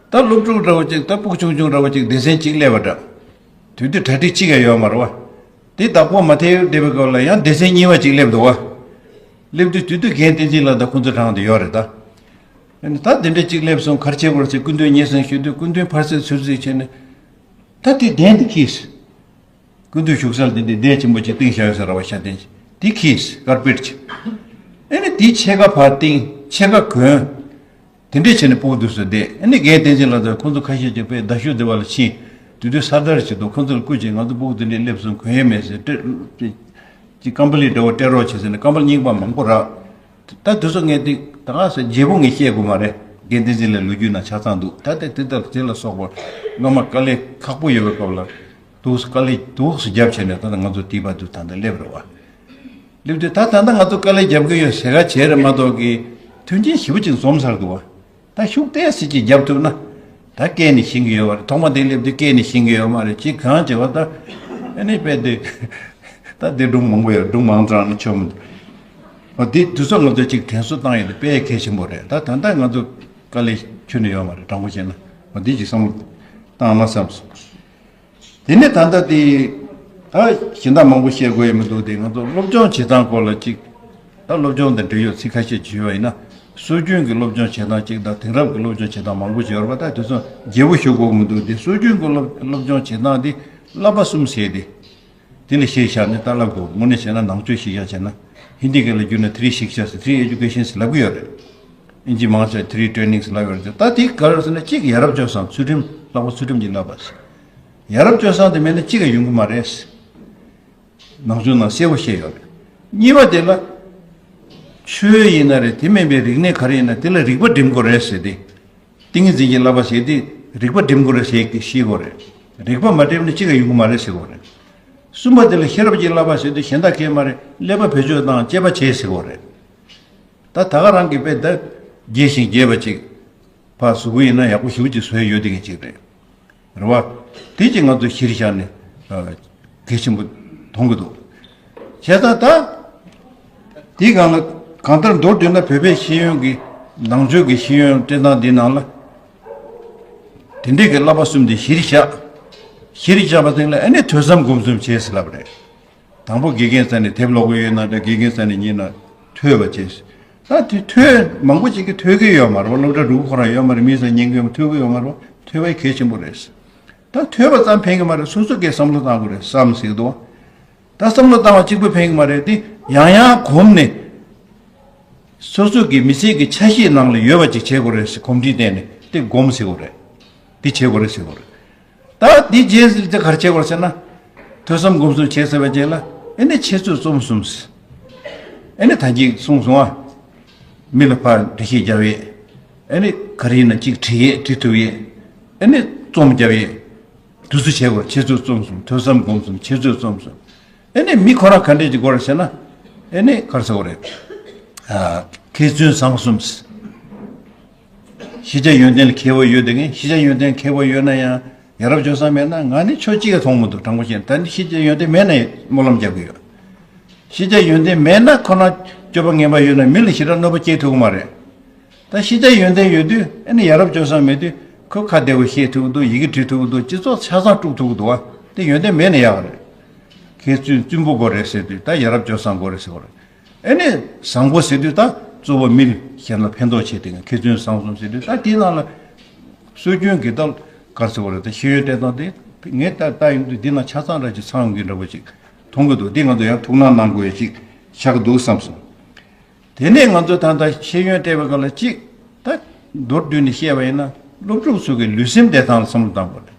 ད་སློབ་ཕྲུག་འདྲ་བོ་ཅིག་ད་སྤུ་གུ་ཆུང་ཆུང་འདྲ་བོ་ཅིག་སྡེ་ཚན་གཅིག་སླེབས་པ་འདྲ། དུས་དུས་གྲ་སྒྲིག་གཅིག་ཡང་ཡོད་མ་རེད་བ། དེ་བདག་པོ་མ་ཐེབས་བསྡད་པའི་སྐབས་ལ་ཡང་སྡེ་ཚན་གཉིས་པ་ཅིག་སླེབས་འདུག་བ། སླེབས་དུས་དུས་དུས་རྒན་བསྟན་འཛིན་ལགས་དང་ཁོང་ཚོ་གྲས་དེ་ཡོད་རེད་ད། ཨ་ནི་ད་དེ་འདྲ་གཅིག་སླེབས་སོང་། ག་རེ་བྱེད་དགོས་རེད་ཟེར་སྐུ་མདུན་སྙན་སེང་ཞུས་དུས་སྐུ་མདུན་ཕར་ཚུར་ཚུར་ཚུར་བྱས་ནས། ད་དེ་གདན་དེ་ཁྱེར། སྐུ་མདུན་བཞུགས་ས་ལ་དེ་འདྲའི་གདན་ཆེན་པོ་ཅིག་བཏིང་བཞག་ཡོད་ས་རེད་བ། ཤ་གདན་ཅིག་དེ་ཁྱེར་ཀར་པེཊ་ཅིག་ཨ་ནི་དེ་ཕྱེད་ཀ་ཕར་བཏིང་ཕྱེད་ཀ་གོན། དེ་འདྲས་བྱས་ནས་སྤུ་གུ་དེ་ཚོ་བསྡད། ཨ་ནི་རྒན་བསྟན་འཛིན་ལགས་དང་ཁོང་ཚོ་ཁ་ཤས་ཀྱིས་དཔེ་རྡ་ཤོད་སྡེ་བ་ལ་ཕྱིན། དེ་དུས་ས་དར་ཅིག་འདུག་ཁོང་ཚོ་ལ་བསྐུར་བྱས་ང་ཚོ་སྤུ་གུ་དེ་འདྲས་སླེབས་སོང་གོན་ཡས་མེད་ཟེར་སྤྲད། ཅིག་ཀམ་པ་ལི་འདྲ་བོ་སྤྲད་རོགས་བྱེད་ཟེར་ནས་ཀམ་པ་ལི་རྙིང་པ་མང་པོ་རག་ད་དེ་ཚོ་ངས་དེ་ད་ག་ཟེ་བརྗེ་པོ་ངས་བཤད་དགོས་མ་རེད། རྒན་བསྟན་འཛིན་ལགས་ལོ་རྒྱུས་ནང་ཆ་ཚང་འདུག་ད་དེ་དེ་ལྟར་དེ་ལ་སོགས་པ་སྔོན་མ་དཀའ་ལས་ཁག་པོ་ཡོད་པའི་སྐབས་ལ་དུག་སེ་དཀའ་ལས་དུག་སེ་བརྒྱབ་བྱས་ནས་ད་ལྟ་ང་ཚོ་དེའི་བར་དུ་ད་ལྟ་སླེབས་རེད་བ། སླེབས་དུས་ད་ད་ལྟ་ང་ཚོ་དཀའ་ལས་རྒྱབ་ཀྱི་ཡོད་ཟེར་ག་བྱས་རེད་མ་གཏོགས་ཀྱི། མཐུན་རྐྱེན་ཞེ་པོ་ཅིག་འཛོམས་ཚར་འདུག་བ། ད་ཤུགས་ཏོག་ཙམ་ཅིག་རྒྱབ་ཐུབ་ན། ད་སྐད་ནི་ཤེས་ཀྱི་ཡོད་པ་རེད། ཐོག་མ་དེ་སླེབས་དུས་སྐད་ནི་ཤེས་ཀྱི་ཡོད་མ་རེད། ཅིག་གང་བྱེད་པ་ད། ཨ་ནི་དཔེ་དེ། ད་དེ་སྒྲུང་མང་པོ་ཡོད། སྒྲུང་མང་དྲགས་ན་ཆོ་མི་འདུག་འོ་དེ་དུས་ཚོད་ང་ཚོས་ཅིག་དྲན་གསོ་བཏང་ཡོད་དེ་དཔེ་གལ་ཆེན་པོ་རེད། ད་ད་ལྟ་ང་ཚོ་དཀའ་ལས་ཁྱོན་ནས་ཡོད་མ་རེད། དྲང་པོ་བཤད་ན་འོ་དེ་ཅིག་བསམ་བློ་བཏང་ན་བསམ་སོང་། དེ་ནས་ད་ལྟ་དེ་ད་གཞན་དག་མང་པོ་བཤད་དགོས་ཡ་མི་འདུག་དེ་ང་ཚོ་སློབ་སྦྱོང་བྱེད་སྟངས་སྐོར་ལ་ཅིག་ད་སློབ་སྦྱོང་དང་འབྲེལ་ཡོད་ཚིག་ཁ་ཤས་ཅིག་ཞུས་པ་ཡིན་ན། སྲོལ་རྒྱུན་གྱི་སློབ་སྦྱོང་བྱེད་སྟངས་གཅིག་དང་དེང་རབས་ཀྱི་སློབ་སྦྱོང་བྱེད་སྟངས་མང་པོ་ཅིག་ཡོད་རེད་པ། ད་དེ་ཚོ་རྒྱས་པོ་ཞུ་དགོས་མི་འདུག་དེ་སྲོལ་རྒྱུན་གྱི་སློབ་སློབ་སྦྱོང་བྱེད་སྟངས་དེ་བསླབ་པ་གསུམ་ཟེར་ཏེ། དེ་ལ་གཞི་བཞག་ནས་ད་བསླབ་དགོས། དངོས་གནས་བྱས་ན་ནང་ཆོས་གཞི་བཞག་བྱས་ན། ཧིན་དི་སྐད་ལ་བསྒྱུར་ན་ཐི་རི་ཤིག་ཤ་ཟེར། ཐི་རི་ཨེ་ཇུ་ཀེ་ཤན་ཟེར་ལབ་ཀྱི་ཡོད་རེད། ཨིན་ཇི་མང་ཆེ་ཐི་རི་ཊེ་ནིང་ཟེར་ལབ་ཡོད་རེད། ད་དེ་ག་རེ་ཟེར་ན་གཅིག་ཡ་རབས་སྤྱོད་བཟང་། ཚུལ་ཁྲིམས། ལྷག་པར་ཚུལ་ཁྲིམས་ཀྱི་བསླབ་པ་ཟེར། ཡ་རབས་སྤྱོད་བཟང་དེ་མེད་ན་གཅིག་ཀྱང་ཡོང་གི་མ་རེད། ནང་ཆོས་ནང་གསལ་པོ་བཤད་ཡོད་རེད། གཉིས་པ་དེ་ལ། ཆོས་ཡིན་ན་རེད། དེ་མིན་པའི་རིག་གནས་ག་རེ་ཡིན་ན་དེ་ལ་རིག་པ་སྒྲིམ་དགོས་རེད་ཟེར་ཏེ། ཏིང་ངེ་འཛིན་གྱི་བསླབ་པ་ཟེར་ཏེ་རིག་པ་སྒྲིམ་དགོས་རེད་ཟེར་གྱི་ཤེས་དགོས་རེད། རིག་པ་མ་སྒྲིམ་ན་གཅིག་ཀྱང་ཡོང་གི་མ་རེད་ཟེར་དགོས་རེད། གསུམ་པ་དེ་ལ་ཤེས་རབ་ཀྱི་བསླབ་པ་ཟེར་དུས་གཞན་དག་གས་མ་རེད། ཀླད་པ་བེད་སྤྱོད་བཏང་དཔྱད་པ་བྱེད་ཟེར་དགོས་རེད། ད་ད་ག་རང་གི་དཔེ་ད་རྒྱས་ཤིང་རྒྱས་པ་ཅིག་ཕར་བཟོ་གི་ཡིན་ན་ཡག་པོ་ཞེ་པོ་ཅིག་བཟོ་ཡ་ཡོད་དེ་གི་ཅིག་རེད། རེད་བ། དེ་ཅིག་ང་ཚོས་གཞིར་བཞག་ནས་ཨ་གལ་ཆེན་པོ་མཐོང་གི་འདུག་བྱས་ཙང་ད་དེའི་སྒང་ལ་གང་ལྟར་མདོར་བསྡུས་ན་བོད་པའི་ཤེས་ཡོན་གྱི་ནང་ཆོས་ཀྱི་ཤེས་ཡོན་སྤྲད་སྟངས་འདི་ནང་ལ་དེ་འདྲའི་གི་བསླབ་པ་གསུམ་དེ་གཞིར་བཞག་གཞིར་བཞག་པ་དེ་ལ་ཨ་ནི་ཐོས་བསམ་སྒོམ་གསུམ་བྱེད་ཟེར་ལབ་རེད། དང་པོ་དགེ་རྒན་རྩ་ནས་དེབ་ཀློག་གི་ཡོད་ན་འདྲ། དགེ་རྒན་རྩ་ནས་ཉན་ན་ཐོས་པ་བྱས། ད་དེ་ཐོས་མང་པོ་ཅིག་གིས་ཐོས་ཀྱི་ཡོད་མ་རེད་པ། སློབ་གྲྭ་འགྲོ་གི་ཁོ་རང་ཡོད་མ་རེད། མིའི་སར་ཉན་གྱི་ཡོད་མ། ཐོས་ཀྱི་ཡོད་མ་རེད་པ། ཐོས་པ་གལ་ཆེན་པོ་རེད། ད་ཐོས་པ་ཙམ་ཕན་གྱི་མ་རེད། སོ་སོ་གིས་བསམ་བློ་བཏང་དགོས་རེད་བསམ་ཟེར་གྱི་འདུག་ད་བསམ་བློ་བཏང་བ་གཅིག་པུ་ཕན་གྱི་མ་རེད། དེ་ཡང་ཡང་གོམས་ནས། སོ་སོ་གི་མི་ཚེ་གི་ཆ་ཤས་ནང་ལ་ཡོད་པ་ཅིག་བྱེད་དགོས་རེད་ཟེར། གོམས་འདྲིས་བསྟེན་ནས་དེ་སྒོམ་ཟེར་དགོས་རེད། དེ་བྱེད་དགོས་རེད་ཟེར་དགོས་རེད། ད་འདི་རྗེས་ཟིན་ཚེ་ག་རེ་བྱེད་དགོས་ཟེར་ན། ཐོས་བསམ་སྒོམ་གསུམ་བྱས་ཚར་བའི་རྗེས་ལ་ཨེ་ནི་འཆད་རྩོད་རྩོམ་གསུམ་ཟེར། ཨེ་ནི་ད་གིན་གསུངས་སོང་ཨ། མི་ལ་ཕར་འགྲེལ་བཤད་རྒྱབ་ཡས། ཨེ་ནི་ག་རེ་ཡིན་ན་གཅིག་བྲིས་ཡས། བྲིས་ཐུབ་ཡས། ཨེ་ནི་རྩོམ་རྒྱབ་ཡས། དེ་ཚོ་བྱེད་དགོས། འཆད་རྩོད་རྩོམ་གསུམ། ཐོས་བསམ་སྒོམ་གསུམ། འཆད་རྩོད་རྩོམ་གསུམ། ཨེ་ནི་མི་ཁོ་རང་ག་འདྲས་ཅིག་དགོས་རེད་ཟེར་ན། ཨེ་ནི་ག་རེ་ཟེར་དགོས་རེད། ཨ། མཁས་བཙུན་བཟང་གསུམ་ཟེར། ཤེས་བྱ་ཡོན་ཏན་ལ་མཁས་པོ་ཡོད་དེ་ངས། ཤེས་བྱ་ཡོན་ཏན་མཁས་པོ་ཡོད་ན་ཡང་ཡ་རབས་སྤྱོད་བཟང་མེད་ན་ང་ནི་ཆོས་གཅིག་ཀྱང་མཐོང་མི་འདུག་དྲང་པོ་བཤད་ན། ད་ནི་ཤེས་བྱ་ཡོན་ཏན་མེད་ན་ཡང་སྨོན་ལམ་རྒྱག་གི་ཡོད། ཤེས་བྱ་ཡོན་ཏན་མེད་ན་ཁོ་ན་སྤྱོད་པ་ངན་པ་ཡོད་ན་མི་ལ་ཞེ་དྲག་གནོད་པ་སྐྱེལ་ཐུབ་ཀྱི་མ་རེད། ད་ཤེས་བྱ་ཡོན་ཏན་ཡོད་དུས་ཨ་ནི་ཡ་རབས་སྤྱོད་བཟང་མེད་དུས་ཁོ་ཁ་བདེ་པོ་བཤད་ཐུབ་ཀྱི་འདུག་ཡི་གེ་འབྲི་ཐུབ་ཀྱི་འདུག་སྤྱི་ཚོགས་ཆ་ཚང་དཀྲུག་ཐུབ་ཀྱི་འདུག་བ། དེ་ཡོན་ཏན་མེད་ན་ཡག་རེད། མཁས་བཙུན་བཙུན་པོ་དགོས་རེད་ཟེར་དུས་ད་ཡ་རབས་སྤྱོད་བཟང་དགོས་རེད་ཟེར་བ་རེད། ཨེ་ནི་བཟང་པོ་ཟེར་དུས་ད་གཙོ་བོ་མི་གཞན་ལ་ཕན་ཐོགས་བྱེད་དེ། མཁས་བཙུན་བཟང་གསུམ་ཟེར་དུས་ད་དེའི་ནང་ལ་སྲོལ་རྒྱུན་གྱི་ད་ག་རེ་ཟེར་དགོས་རེད། ད་ཤེས་ཡོན་སྤྲད་སྟངས་དེ་ངས་ད་ལྟ་ཡོང་དུས་འདི་ནང་ཆ་ཚང་འདྲ་ཅིག་ཚང་ཡོང་གི་འདྲ་པོ་ཅིག་མཐོང་གི་འདུག་འདི་ང་ཚོ་ཡང་ཐུགས་སྣང་གནང་དགོས་ཡ་ཅིག་ཆགས་ཀྱི་འདུག་བསམ་སོང་། དེ་ནས་ང་ཚོ་ད་ལྟ་ཤེས་ཡོན་སྤྲད་པའི་སྐབས་ལ་གཅིག་ད་མདོར་བསྡུས་ནས་བཤད་པ་ཡིན་ན་སློབ་ཕྲུག་ཚོ་གི་ལུས་སེམས་བདེ་ཐང་ལ་བསམ་བློ་བཏང་དགོས་རེད།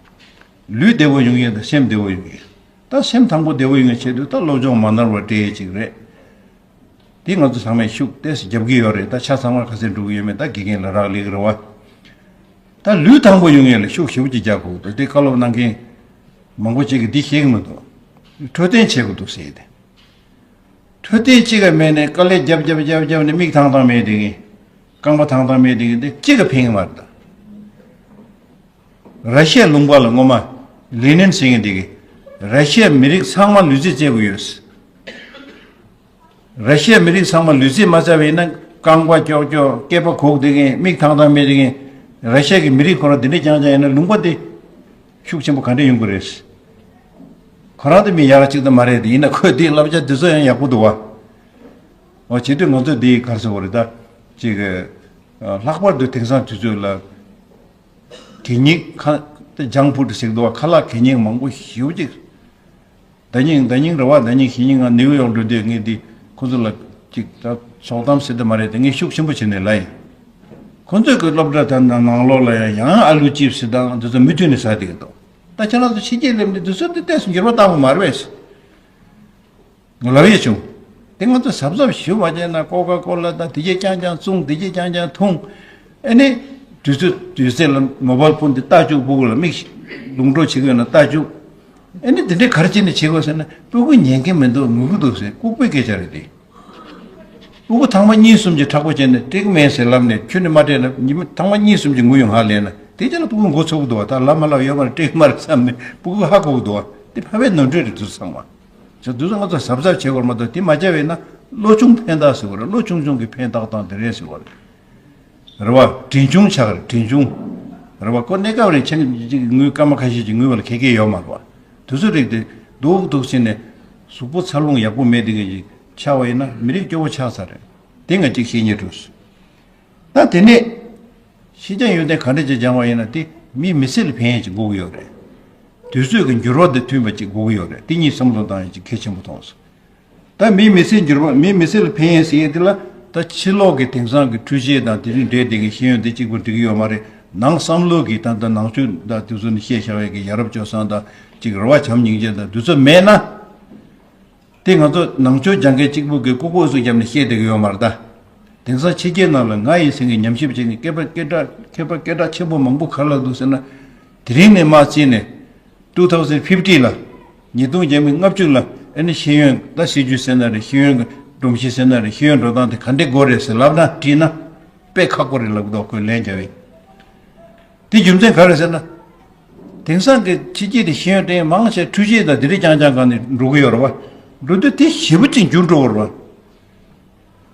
ལུས་བདེ་པོ་ཡོང་ཡས་དང་སེམས་བདེ་པོ་ཡོང་ཡས། ད་སེམས་དང་པོ་བདེ་པོ་ཡོང་ཡས་ཆེད་དུ་ད་སློབ་སྦྱོང་མ་ནོར་བ་སྤྲད་ཡས་ཅིག་རེད། དེ་ང་ཚོ་ཚང་མས་ཤུགས་ཏོག་ཙམ་རྒྱབ་ཀྱི་ཡོད་རེད། ད་ཆ་ཚང་མར་ག་ཚོད་འགྲོ་གི་ཡོད་མེད་ད་དགེ་རྒན་ལ་རག་ལས་ཀྱི་རེད་བ། ད་ལུས་དང་པོ་ཡོང་ཡས་ལ་ཤུགས་ཞེ་པོ་ཅིག་རྒྱག་དགོས་འདུག་དེ་བཀའ་སློབ་གནང་མཁན་མང་པོ་ཅིག་གིས་འདི་ཤེས་ཀྱི་མི་འདུག་འཕྲོད་བསྟེན་བྱེད་དགོས་འདུག་ཟེར་ཏེ། འཕྲོད་བསྟེན་གཅིག་ཀ་མེད་ནས་དཀའ་ལས་རྒྱབ་རྒྱབ་རྒྱབ་རྒྱབ་ནས་མིག་ཐང་ཐང་མེད་དེ་གིན། རྐང་པ་ཐང་ཐང་མེད་དེ་གིན་དེ་གཅིག་ཀ་ཕན་གི་མ་རེད་ད། ར་ཤི་ཡ་ལུང་པ་ལ་སྔོན་མ་ལེ་ནིན་ཟེར་མཁན་དེ་གིས་ར་ཤི་ཡ་མི་རིགས་ཚང་མ་ལུས་རྩལ་རྩེ་དགོས་ཡོད། ར་ཤི་ཡ་མི་རིགས་ཚང་མ་ལུས་རྩལ་མ་རྩེ་བ་ཡིན་ན་རྐང་པ་ཀྱོག་ཀྱོག་སྐེད་པ་གོག་དེ་གིན་མིག་ཐང་ཐང་མེད་དེ་གིན། ར་ཤི་ཡ་གི་མི་རིགས་ཁོ་རང་དེ་འདྲ་རྐྱང་རྐྱང་ཡིན་ན་ལུང་པ་དེ་ཤུགས་ཆེན་པོ་ག་འདྲ་ཡོང་གི་རེད། ཁོ་རང་དེ་མི་ཡག་གཅིག་ད་མ་རེད་དེ། ཡིན་ན་ཁོས་དེའི་བསླབ་བྱ་དེ་ཚོ་ཡང་ཡག་པོ་འདུག་བ། འོ་བྱེད་དུས་ང་ཚོས་འདི་ག་རེ་ཟེར་དགོས་རེད་ད། ཅིག་ཨ། ལྷག་པར་དུ་དེང་སང་དུས་ཚོད་ལ་གད་སྙིགས་ཁ་དེ་ཇང་ཕུཌ་ཟེར་གི་འདུག་བ། ཁ་ལག་གད་སྙིགས་མང་པོ་ཞེ་པོ་ཅིག་ཟླ་ཉིན་ཟླ་ཉིན་རེད་བ། ཟླ་ཉིན་གཞེས་ཉིན་ང་ནིའུ་ཡོག་འགྲོ་དུས་ངས་འདི་ཁོ་ཚོ་ལ་ཅིག་ད་ཚོགས་གཏམ་ཟེར་དེ་མ་རེད་དེ། ངས་ཤུགས་ཆེན་པོ་བྱས་ནས་ལབ་ཡིན། ཁོ་ཚོས་གི་སློབ་གྲྭ་དང་ནང་ལོགས་ལ་ཡང་ཡང་ཨ་ལུ་ཅིབ་སི་དང་འདི་ཚོ་མུ་མཐུད་ནས་ཟ་བསྡད་ཀྱི་འདུག་ད་ཁྱེད་རང་ཚོ་ཕྱི་རྒྱལ་སླེབས་ནས་འདི་ཚོ་འདི་ཏོག་ཙམ་འགྱུར་བ་བཏང་བ་མ་རེད་པས། ངས་ལབ་ཡས་བྱུང་། དེ་ང་ཚོ་གཟབ་གཟབ་ཞུ་བ་བྱས་ན་ཀོ་ཀ་ཀོ་ལ་དང་དེ་རྗེས་རྐྱང་རྐྱང་བཙོང་། དེ་རྗེས་རྐྱང་རྐྱང་འཐུང་། ཨེ་ནི་དུས་ཚོད་དུས་ཚོད་ལ་མོ་བལ་ཕོན་དེ་ལྟ་བཅུག་སྤུ་གུ་ལ་མིག་ལུང་འགྲོ་བྱེད་ཀྱི་ཡོད་ན་ལྟ་བཅུག་ཨེ་ནི་དེ་འདྲའི་ག་རེ་བྱས་ནས་བྱེད་དགོས་ཟེར་ན་སྤུ་གུ་ཉན་གྱི་མི་འདུག་ངུ་གི་འདུག་ཟེར། ལྐུགས་པའི་སྐད་ཆ་རེད་དེ། སྤུ་གུ་ཐེངས་མ་གཉིས་གསུམ་གྱིས་མཁྲེགས་པོ་བྱས་ནས་སྤྲད་ཀྱི་མེད་ཟེར་ལབ་ནས་ཁྱོད་ནི་མ་སྤྲད་ན། ཉི་མ་ཐེངས་མ་གཉིས་གསུམ་གྱིས་ངུ་ཡོང་ཧ་ལས་ན། དེ་རྗེས་ལ་སྤུ་གུ་མགོ་ཚོས་ཀྱི་འདུག་བ། ད་ལབ་མ་ལབ་ཡོད་མ་རེད། སྤྲད་ཀྱི་མ་རེད་བསམ་ནས་སྤུ་གུ་ཧ་གོ་གི་འདུག་བ། དེ་ཕ་བའི་ནོར་འཁྲུལ་རེད། དུས་ཚང་མ་ཅག་དུས་ཚང་ང་ཚོ་གཟབ་གཟབ་བྱེད་དགོས་མ་གཏོགས། དེ་མ་བྱས་པས་ན་བློ་ཆུང་ཕན་ཐོགས་ཟེར་བ་རེད། བློ་ཆུང་ཆུང་གི་ཕན་ཐོགས་དང་དེ་རེད་ཟེར་བ་རེད། རེད་བ། བྲིན་ཆུང་ཆགས་རེད། བྲིན་ཆུང་། རེད་བ། ཁོ་གནས་སྐབས་རིང་ཆེན་གཅིག་ངུས། སྐར་མ་ཁ་ཤས་ཅིག་ངུས་པ་ལ་ཁེ་ཁེ་ཡོད་མ་རེད་བ། དུས་ཚོད་རིགས་དེ་སྡུག་སྡུག་ཕྱིན་ནས་གཟུགས་པོ་འཚར་ལོངས་ཡག་པོ་མེད་དེ་གི་ཅིག་ཆགས་པ་ཡིན་ན་མི་རིགས་སྐྱོ་བོ་ཆགས་ཚར་རེད། དེ་ང་གཅིག་བཤད་སྙིང་འདོད། ད་དེ་ནས་ཤེས་བྱ་ཡོན་ཏན་ག་འདྲ་ཅིག་སྦྱང་བ་ཡིན་ན་དེ་མི་མི་ཚེ་ལ་ཕན་ཡས་ཅིག་དགོས་ཀྱི་ཡོད་རེད། དུས་ཚོད་ཀྱི་འགྱུར་བ་དང་མཐུན་པ་ཅིག་དགོས་ཀྱི་ཡོད་རེད། དེ་གཉིས་བསམ་བློ་བཏང་ཡས་ཅིག་གལ་ཆེན་པོ་མཐོང་སོང་། ད་མིའི་མི་ཚེ་འགྱུར་བ། མིའི་མི་ཚེ་ལ་ཕན་ཡས་ཟེར་ཡས་དེ་ལ། ད་ཕྱི་ལོགས་ཀྱི་དེང་སང་གི་འཕྲུལ་ཆས་དང་དེ་རིགས་འདྲེས་བསྡད་མཁན་ཤེས་ཡོན་དེ་གཅིག་པུར་འགྲིག་གི་ཡོད་མ་རེད། ནང་བསམ་བློ་གི། ད་ལྟ་ནང་ཆོས་དང་དེ་ཚོ་ནས་བཤད་བཞག་ཡས་ཀྱི་ཡ་རབས་སྤྱོད་བཟང་དང་གཅིག་རེ་བ་བྱམས་སྙིང་རྗེ་དང་དེ་ཚོ་མེད་ན། དེ་ང་ཚོ་ནང་ཆོས་སྦྱང་མཁན་གཅིག་པུ་གིས་ལྐུགས་ལྐུགས་སུ་བརྒྱབ་ནས་བཤད་བསྡད་ཀྱི་ཡོད་མ་རེད་ད། དེང་སང་ཕྱི་རྒྱལ་ནང་ལ་ང་ཡི་སེང་གེ་ཉམས་ཞིབ་བྱས་ནས་མཁས་པ་སྐད་གྲགས། མཁས་པ་སྐད་གྲགས་ཆེན་པོ་མང་པོ་ག་རེ་ལབ་འདུག་ཟེར་ན། དེ་རིང་ནས་མར་བརྩིས་ནས། two thousand fifty ལ། ཉིས་སྟོང་བརྒྱ་མེད་ལྔ་བཅུ་ལ་ཨ་ནི་ཤེས་ཡོན། ད་སྲིད་ཇུས་ཟེར་ན་རེད། ཤེས་ཡོན་གྱི་སྒྲོམ་གཞི་ཟེར་ན་རེད། ཤེས་ཡོན་འགྲོ་སྟངས་དེ་ག་འདྲས་དགོས་རེད་ཟེར་ལབ་ན། དྲིས་ན་དཔེ་ཁག་པོ་རེད་ལབ་ཀྱི་འདུག་ཁོས་ལན་རྒྱག་པས། དེ་རྒྱུ་མཚན་ག་རེ་ཟེར་ན། དེང་སང་གི་ཕྱི་རྒྱལ་དེ་ཤེས་ཡོན་ལྡན་མང་ཆེ་འཕྲུལ་ཆས་དང་དེ་འདྲས་རྐྱང་རྐྱང་སྒང་ནས་འགྲོ་གི་ཡོད་རེད་བ། འགྲོ་དུས་དེ་ཞེ་པོ་ཅིག་འགྱུར་འགྲོ་གི་རེད་བ།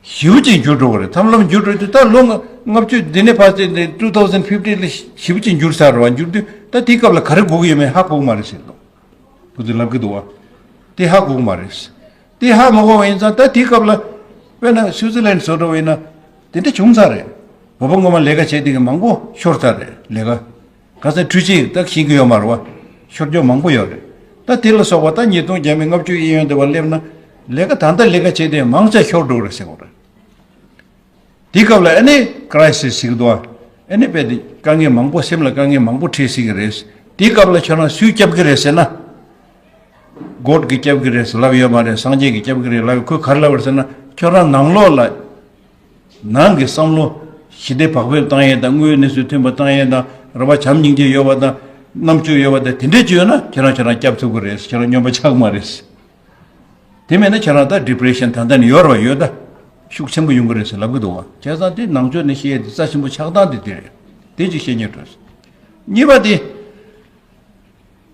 ཞེ་པོ་ཅིག་འགྱུར་འགྲོ་གི་རེད། ཐབས་ལམ་འགྱུར་འགྲོ་དུས། ད་ལོ་ལྔ་བཅུ་འདི་ནས་ཕར་ཚེ་འདི་two thousand fifty ལ་ཞེ་པོ་ཅིག་འགྱུར་ཚར་རེད་བ། འགྱུར་དུས་ད་དེའི་སྐབས་ལ་ག་རེ་དགོས་ཀྱི་ཡོད་མེད་ཧ་གོ་གི་མ་རེད་ཟེར་འདུག་ཁོ་ཚོས་ལབ་ཀྱི་འདུག་བ། དེ་ཧ་གོ་གི་མ་རེད། དེ་ཧ་མ་གོ་བ་ཡིན་ཙང་། ད་དེའི་སྐབས་ལ་དཔེར་ན་སུའུ་ཙི་ལན་བཟོ་འདྲ་བ་ཡིན་ན་དེ་འདྲ་བྱུང་ཚར་རེད། བོད་པ་སྔོན་མ་ལས་ཀ་བྱས་དེ་གི་མང་པོ་ཤོར་ཚར་རེད། ལས་ཀ། ཁ་སང་འཕྲུལ་ཆས་ད་ཤེས་ཀྱི་ཡོད་མ་རེད་བ། ཤོར་རྒྱུ་མང་པོ་ཡོད་རེད། ད་དེ་ལ་སོགས་པ། ད་ཉིས་སྟོང་བརྒྱ་མེད་ལྔ་བཅུ་གཡས་གཡོན་དེ་བ་སླེབས་ན། ལས་ཀ་ད་ལྟ་ལས་ཀ་བྱས་དེ་མང་ཆེ་ཤོར་འགྲོ་རེད་ཟེར་གོ་རེད། དེའི་སྐབས་ལ་ཨ་ནི་ཀི་རའི་སིས་ཟེར་གི་འདུག་བ། ཨ་ནི་དཔེ་དེ་དཀའ་ངལ་མང་པོ། སེམས་ལ་དཀའ་ངལ་མང་པོ་འཕྲད་སྲིད་ཀྱི་རེད། དེའི་སྐབས་ལ་ཁྱོད་རང་སུས་སྐྱོབ་ཀྱི་རེད་ཟེར་ན། གོཌ་གིས་སྐྱོབ་ཀྱི་རེད་ཟེར་ལབ་ཡོད་མ་རེད། སངས་རྒྱས་ཀྱིས་སྐྱོབ་ཀྱི་རེད་ལབ། ཁོས་ག་རེ་ལབ་པ་རེད་ཟེར་ན། ཁྱོད་རང་ནང་ལོགས་ལ། ནང་གི་བསམ་བློ་ཞི་བདེ་བག་ཕེབས་བཏང་ཡས་དང་། དངོས་ཡོད་གནས་ཚུལ་མཐུན་པ་བཏང་ཡས་དང་། རེ་བ་བྱམས་སྙིང་རྗེ་ཡོད་པ་དང་། རྣམ་དཔྱོད་ཡོད་པ་དང་། དེ་འདྲས་ཅིག་ཡོད་ན་ཁྱེད་རང་ཁྱེད་རང་སྐྱོབ་ཐུབ་ཀྱི་རེད། ཁྱེད་རང་སྨྱོན་པ་ཆགས་མ་རེད། དེ་མེད་ན་ཁྱེད་རང་ད་ཌི་པི་རེ་ཤན་ད་ལྟ་ནས་ཡོད་རེད་བ། ཡོད་ད། ཤུགས་ཆེན་པོ་ཡོང་གི་རེད་ཟེར་ལབ་ཀྱི་འདུག་བ། བྱས་ཙང་དེ་ནང་ཆོས་ནས་བཤད་ཡས་དེ་རྩ་ཆེན་པོ་ཆགས་སྟངས་དེ་དེ་རེད། དེ་ཅིག་བཤད་སྙིང་འདོད། གཉིས་པ་དེ།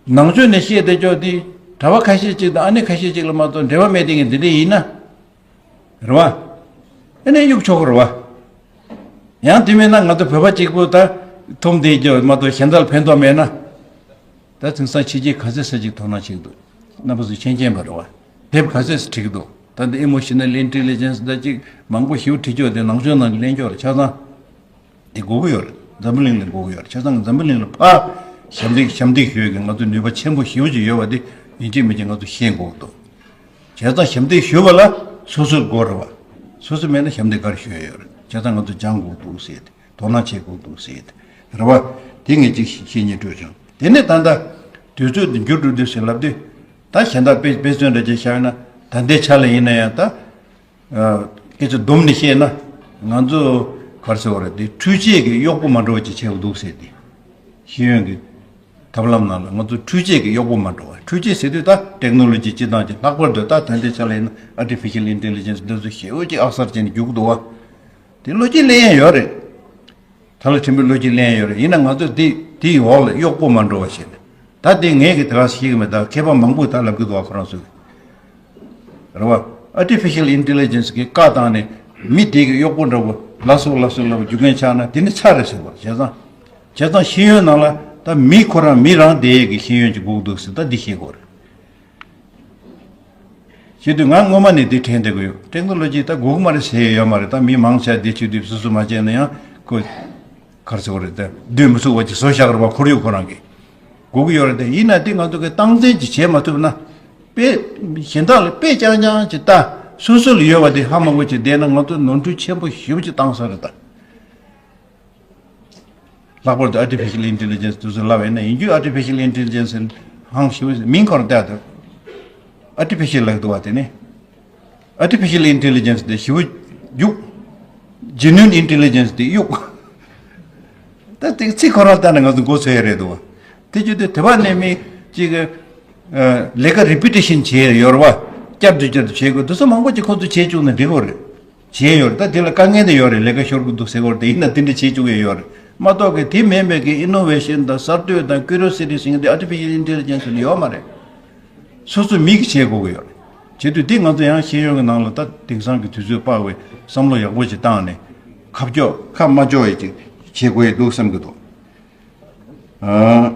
ནང་ཆོས་ནས་བཤད་བསྡད་ཀྱོག་དེ་གྲྭ་པ་ཁ་ཤས་ཅིག་དང་ཨ་ནེ་ཁ་ཤས་ཅིག་ལ་མ་གཏོགས་འབྲེལ་བ་མེད་དེ་གི་འདི་འདྲས་ཡིན་ན། རེད་བ། ཨ་ནེ་གཡུག་ཆོག་གི་རེད་བ། ཡང་དེ་མིན་ན་ང་ཚོ་བོད་པ་གཅིག་པུ་ད་འཐོམ་བསྡད་ཀྱོག་མ་གཏོགས་གཞན་དག་ལ་ཕན་ཐོགས་མེད་ན། ད་དེང་སང་ཕྱི་རྒྱལ་ག་ཚོད་ཙམ་ཅིག་དོ་སྣང་བྱེད་ཀྱི་འདུག་རྣམ་པ་ཚོས་མཁྱེན་མཁྱེན་པ་རེད་བ། དེབ་ག་ཚོད་ཙམ་བྲིས་ཀྱི་འདུག་ད་འདི་ཨི་མོ་ཤི་ནལ་ཨིན་ཊེ་ལི་ཇེན་སི་ད་ཅིག་མང་པོ་ཞེ་པོ་བྲིས་ཀྱོག་དེ་ནང་ཆོས་ནང་གླེང་ཀྱོག་རེད། ཆ་ཚང་། དེ་དགོས་ཀྱི་ཡོད་རེད། འཛམ་བུ་གླིང་ལ་དགོས་ཀྱི་ཡོད་རེད། བྱས་ཙང་འཛམ་བུ་གླིང་ལ་ཕར་ཞབས་འདེགས་ཞབས་འདེགས་ཞུ་ཡས་ཀྱི་ང་ཚོ་ནུས་པ་ཆེན་པོ་ཞེ་པོ་ཅིག་ཡོད་པ་དེ་ཡིན་གཅིག་མིན་གཅིག་ང་ཚོ་ཤེས་དགོས་ཀྱི་འདུག་བྱས་ཙང་ཞབས་འདེགས་ཞུ་བ་ལ་སོ་སོར་དགོས་རེད་བ། སོ་སོ་མེད་ན་ཞབས་འདེགས་ག་རེ་ཞུ་ཡས་ཡོད་རེད། བྱས་ཙང་ང་ཚོ་སྦྱང་དགོས་འདུག་ཟེར་ཏེ། དོ་སྣང་བྱེད་དགོས་འདུག་ཟེར་ཏེ། རེད་བ། དེ་ངས་ཅིག་བཤད་སྙིང་འདོད་བྱུང་། དེ་ནས་ད་ལྟ་དུས་ཚོད་འདི་འགྱུར་འགྲོ་དུས་ཟེར་ལབ་དུས། ད་གཞན་དག་དཔེ་དཔེ་མཚོན་འདྲ་ཅིག་བཞག་ན། ད་ལྟའི་ཆ་ལ་ཡིན་ན་ཡང་ད། ཨ། སྐད་ཆ་བསྡོམས་ནས་བཤད་ན། ང་ཚོ་ག་རེ་ཟེར་བ་རེད། དེ་འཕྲུལ་ཆས་ཀྱི་གཡོག་པོ་མ་འགྲོ་བ་ཅིག་བྱེད་དགོས་འདུག་ཟེར་ཏེ། ཤེས་ཡོན་གྱི་ཐབས་ལམ་ནང་ལ་ང་ཚོ་འཕྲུལ་ཆས་ཀྱི་གཡོག་པོ་མ་འགྲོ་བ། འཕྲུལ་ཆས་ཟེར་དུས་ད་ཊེག་ནོ་ལོ་ཇི་སྤྱི་བཏང་ཅིག་ལྷག་པར་དུ་ད་ད་ལྟའི་ཆ་ལ་ཡིན་ན་ཨར་ཊི་ཕི་ཤལ་ཨིན་ཊེ་ལི་ཇེན་སི་འདི་ཚོ་ཞེ་པོ་ཅིག་ཨག་གསར་བྱས་ནས་རྒྱུག་གི་འདུག་བ། དེ་བློ་སྐྱེད་ལེན་ཡ་ཡོད་རེད། ད་ལ་ཕྲན་བུ་བློ་སྐྱེད་ལེན་ཡ་ཡོད་རེད། ཡིན་ན་ང་ཚོ་དེ་དེའི་འོག་ལ་གཡོག་པོ་མ་འགྲོ་བ་བྱས་ནས། ད་དེ་ངས་ཀྱི་དེ་ག་ཤེས་ཀྱི་མེད། ད་མཁས་པ་མང་པོས་ད་ལབ་ཀྱི་འདུག་བ། ཁོ་རང་ཚོས། རེད་བ། ཨར་ཊི་ཕི་ཤལ་ཨིན་ཊེ་ལི་ཇེན་སི་གི་བཀའ་བཏང་ནས་མི་དེ་གི་གཡོག་པོ་འདྲ་བོ་ལ་སོགས་ལ་སོགས་ལ་རྒྱུ་རྐྱེན་ཆགས་ན་དེ་ནི་ཚར་རེད་ཟེར་བ། བྱས་ཙང་། བྱས་ཙང་ཤེས་ཡོན་ནང་ལ་ད་མི་ཁོ་རང་མི་རང་བསྡད་ཡས་ཀྱི་ཤེས་ཡོན་ཅིག་དགོས་འདུག་ཟེར། ད་འདི་ཤེས་དགོས་རེད། བྱེད་དུས་ང་སྔོན་མ་ནས་འདི་དྲན་བསྡད་ཀྱི་ཡོད། ཊེག་ནོ་ལོ་ཇི་ད་དགོས་ཀྱི་མ་རེད་ཟེར་ཡས་ཡོད་མ་རེད། ད་མི་མང་ཆེ་བ་འདི་བྱེད་དུས་སོ་སོ་མ་བྱས་ན་ཡང་ཁོ་ག་རེ་ཟེར་དགོས་རེད། ད་སྡོད་མི་ཚུགས་པ་ཅིག་བཟོ་བཞག་རེད་བ། ཁོར་ཡུག་ཁོ་རང་གིས་དགོས་ཀྱི་ཡོད་རེད། དེ་ཡིན་ན་དེ་ང་ཚོ་གིས་སྟངས་འཛིན་ཅིག་བྱེད་མ་ཐུབ་ན། དཔེ་གཞན་དག་ལ་དཔེ་རྐྱང་རྐྱང་ཅིག་ལྟ། སོ་སོ་ལ་ཡོད་པ་དེ་ཧ་མ་གོ་ཅིག་བསྡད་ན་ང་ཚོ་ནོར་འཁྲུལ་ཆེན་པོ་ཞེ་པོ་ཅིག་བཏང་ས་རེད་ད། ལྷག་པར་དུ་ཨར་ཊི་ཕི་ཤལ་ཨིན་ཊེ་ལི་ཇེན་སི་དེ་ཚོ་ལབ་ཡིན་ན། ཡིན་རྒྱུ་ཨར་ཊི་ཕི་ཤལ་ཨིན་ཊེ་ལི་ཇེན་སི་ཧང་ཞེ་པོ་མིང་ཁོ་རང་བཏགས་འདུག་ཨར་ཊི་ཕི་ཤལ་ལབ་འདུག་བ། དེ་ནི་ཨར་ཊི་ཕི་ཤལ་ཨིན་ཊེ་ལི་ཇེན་སི་དེ་ཞེ་པོ་རྒྱུག་ཇེ་ནུ་ཨིན་ཨིན་ཊེ་ལི་ཇེན་སི་དེ་གཡུག་ད་དེ་ཚིག་ཁོ་རང་བལྟས་ན་ང་ཚོ་མགོ་ཚོས་ཡ་རེད་འདུག་བ། དེ་བརྒྱུད་དེ་དེ་བ་ནས་མི་གཅིག་གི་ལས་ཀ་རི་པི་ཊི་ཤན་བྱས་ཡོད་རེད་བ། བསྐྱར་དུ་བསྐྱར་དུ་བྱེད་དགོས། དེ་ཚོ་མང་པོ་ཅིག་ཁོ་ཚོས་བྱེད་བཅུག་ན་འགྲིག་གི་རེད། བྱས་ཡོད་རེད། ད་དེ་ལ་དཀའ་ངལ་དེ་ཡོད་རེད། ལས་ཀ་ཤོར་གི་འདུག་ཟེར་གི་ཡོད་རེད། དེ་ཡིན་ན་དེ་འདྲ་བྱེད་བཅུག་ཡས་ཡོད་རེད་མ་གཏོགས་གི། དེ་མིན་པའི་གི་ཨི་ནོ་ཝེ་ཤན་དང་གསར་གཏོད་དང་ཀུ་རི་ཡོ་སི་ཊི་ཟེར་མཁན་དེ་ཨར་ཊི་ཕི་ཤལ་ཨིན་ཊེ་ལི་ཇེན་སི་ལ་ཡོད་མ་རེད། སོ་སོ་མི་གིས་བྱེད་དགོས་ཀྱི་ཡོད་རེད། བྱེད་དུས་འདི་ང་ཚོ་ཡང་ཤེས་ཡོན་གྱི་ནང་ལ་ད་དེང་སང་གི་དུས་ཚོད་དཔག་པའི་བསམ་བློ་ཡག་པོ་ཅིག་བཏང་ནས་ཁ་ཕྱོགས་ཁ་མ་ཕྱོགས་ཡས་ཅིག་བྱེད་དགོས་ཡས་འདུག་བསམ་གྱི་འདུག་ཨ།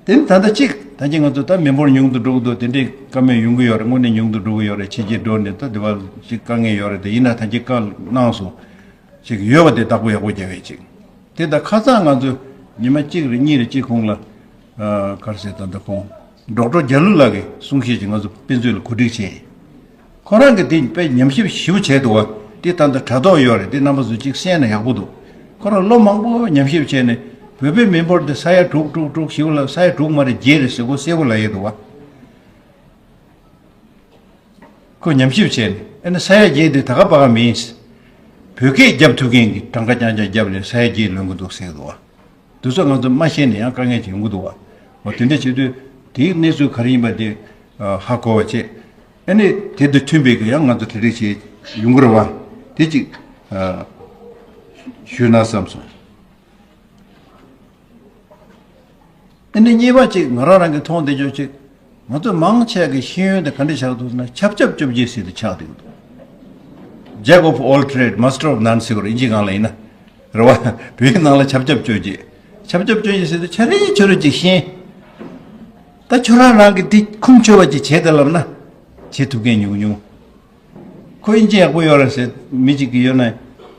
དེ་ནི་ད་ལྟ་གཅིག་ད་གིན་ང་ཚོ་ད་མི་འབོར་ཉུང་དུ་འགྲོ་གི་འདུག་དེ་འདྲའི་བཀའ་མོལ་ཡོང་གི་ཡོད་རེད། དངོས་གནས་ཉུང་དུ་འགྲོ་གི་ཡོད་རེད། ཕྱི་རྒྱལ་འགྲོ་ནས་ད་དེ་བ་ཅིག་དཀའ་ངལ་ཡོད་རེད། དེ་ཡིན་ན་ད་གིན་བཀའ་གནང་སོང་། ཅིག་ཡོད་པ་དེ་བདག་པོ་ཡག་པོ་རྒྱབ་ཡས་ཅིག་དེ་ད་ཁ་སང་ང་ཚོ་ཉི་མ་གཅིག་རེ་གཉིས་རེ་གཅིག་གོང་ལ་ཨ་ག་རེ་ཟེར། ད་ལྟ་ཁོང་ཌོག་ཊར་རྒྱ་ལོ་ལགས་ཀྱི་གསུང་བཤད་ཅིག་ང་ཚོ་དཔེ་མཛོད་ལ་གོ་སྒྲིག་བྱས། ཁོ་རང་གིས་དེ་དཔེ་ཉམས་ཞིབ་ཞིབ་བྱས་འདུག་བ། དེ་ད་ལྟ་དྲ་ཐོག་ཡོད་རེད། དེ་རྣམ་པ་ཚོས་ཅིག་གསན་ན་ཡག་པོ་འདུག་ཁོ་རང་ལོ་མང་པོ་ཉམས་ཞིབ་བྱས་ནས་བོད་པའི་མི་འབོར་དེ་ས་ཡ་དྲུག་དྲུག་དྲུག་ཞིག་ལ་ས་ཡ་དྲུག་མ་རེད་བརྒྱད་རེད་ཟེར་གོ་གསལ་པོ་ལབ་ཡས་འདུག་བ། ཁོ་ཉམས་ཞིབ་བྱས་ནས་ཨ་ནི་ས་ཡ་བརྒྱད་དེ་ད་ག་པ་ག་མིན། བོད་སྐད་རྒྱབ་ཐུབ་མཁན་གྱི་གྲངས་ཀ་རྐྱང་རྐྱང་བརྒྱབ་ནས་ས་ཡ་བརྒྱད་ལོན་གྱི་འདུག་ཟེར་གྱི་འདུག་བ། དེ་ཚོ་ང་ཚོ་མ་ཤེས་ནས་ཡང་དཀའ་ངལ་ཅིག་ཡོང་གི་འདུག་བ། འོ་དེ་འདྲ་བྱེད་དུས་དེའི་གནས་ཚུལ་ག་རེ་ཡིན་པ་དེ་ཧ་གོ་བ་བྱེད། ཨ་ནི་དེ་དང་མཐུན་པའི་གི་ཡང་ང་ཚོ་གྲ་སྒྲིག་བྱེད་ཡོང་གི་རེད་བ། དེ་ཅིག་ཞུས་ན་བསམ་སོང་། ཨ་ནི་གཉིས་པ་ཅིག་ང་རང་རང་གི་མཐོང་བསྡད་ཆོག་ཅིག་ང་ཚོ་མང་ཆེ་གི་ཤེས་ཡོན་དེ་ག་འདྲ་ཆགས་འདུག་ཟེར་ན་ཆབ་ཆབ་བཅོ་བརྒྱད་ཟེར་དུ་ཆགས་བསྡད་ཀྱི་འདུག Jack of all trade, master of none ཟེར་བ་རེད། ཨིན་ཇི་སྒང་ལ་ཡིན་ན་རེད་བ། བོད་ཡིག་ནང་ལ་ཆབ་ཆབ་བཅོ་བརྒྱད། ཆབ་ཆབ་བཅོ་བརྒྱད་ཟེར་དུས་ཆ་རེ་ཆོ་རེ་ཅིག་ཤེས། ད་ཁྱོད་རང་རང་གི་དེ་ཁུངས་འཁྱོལ་བ་ཅིག་བྱེད་དེ་ལབ་ན་བྱེད་ཐུབ་མཁན་ཉུང་ཉུང་། ཁོ་ཨིན་ཇི་ཡག་པོ་ཡོད་རེད་ཟེར་མི་ཅིག་གིས་ཡོད་ན་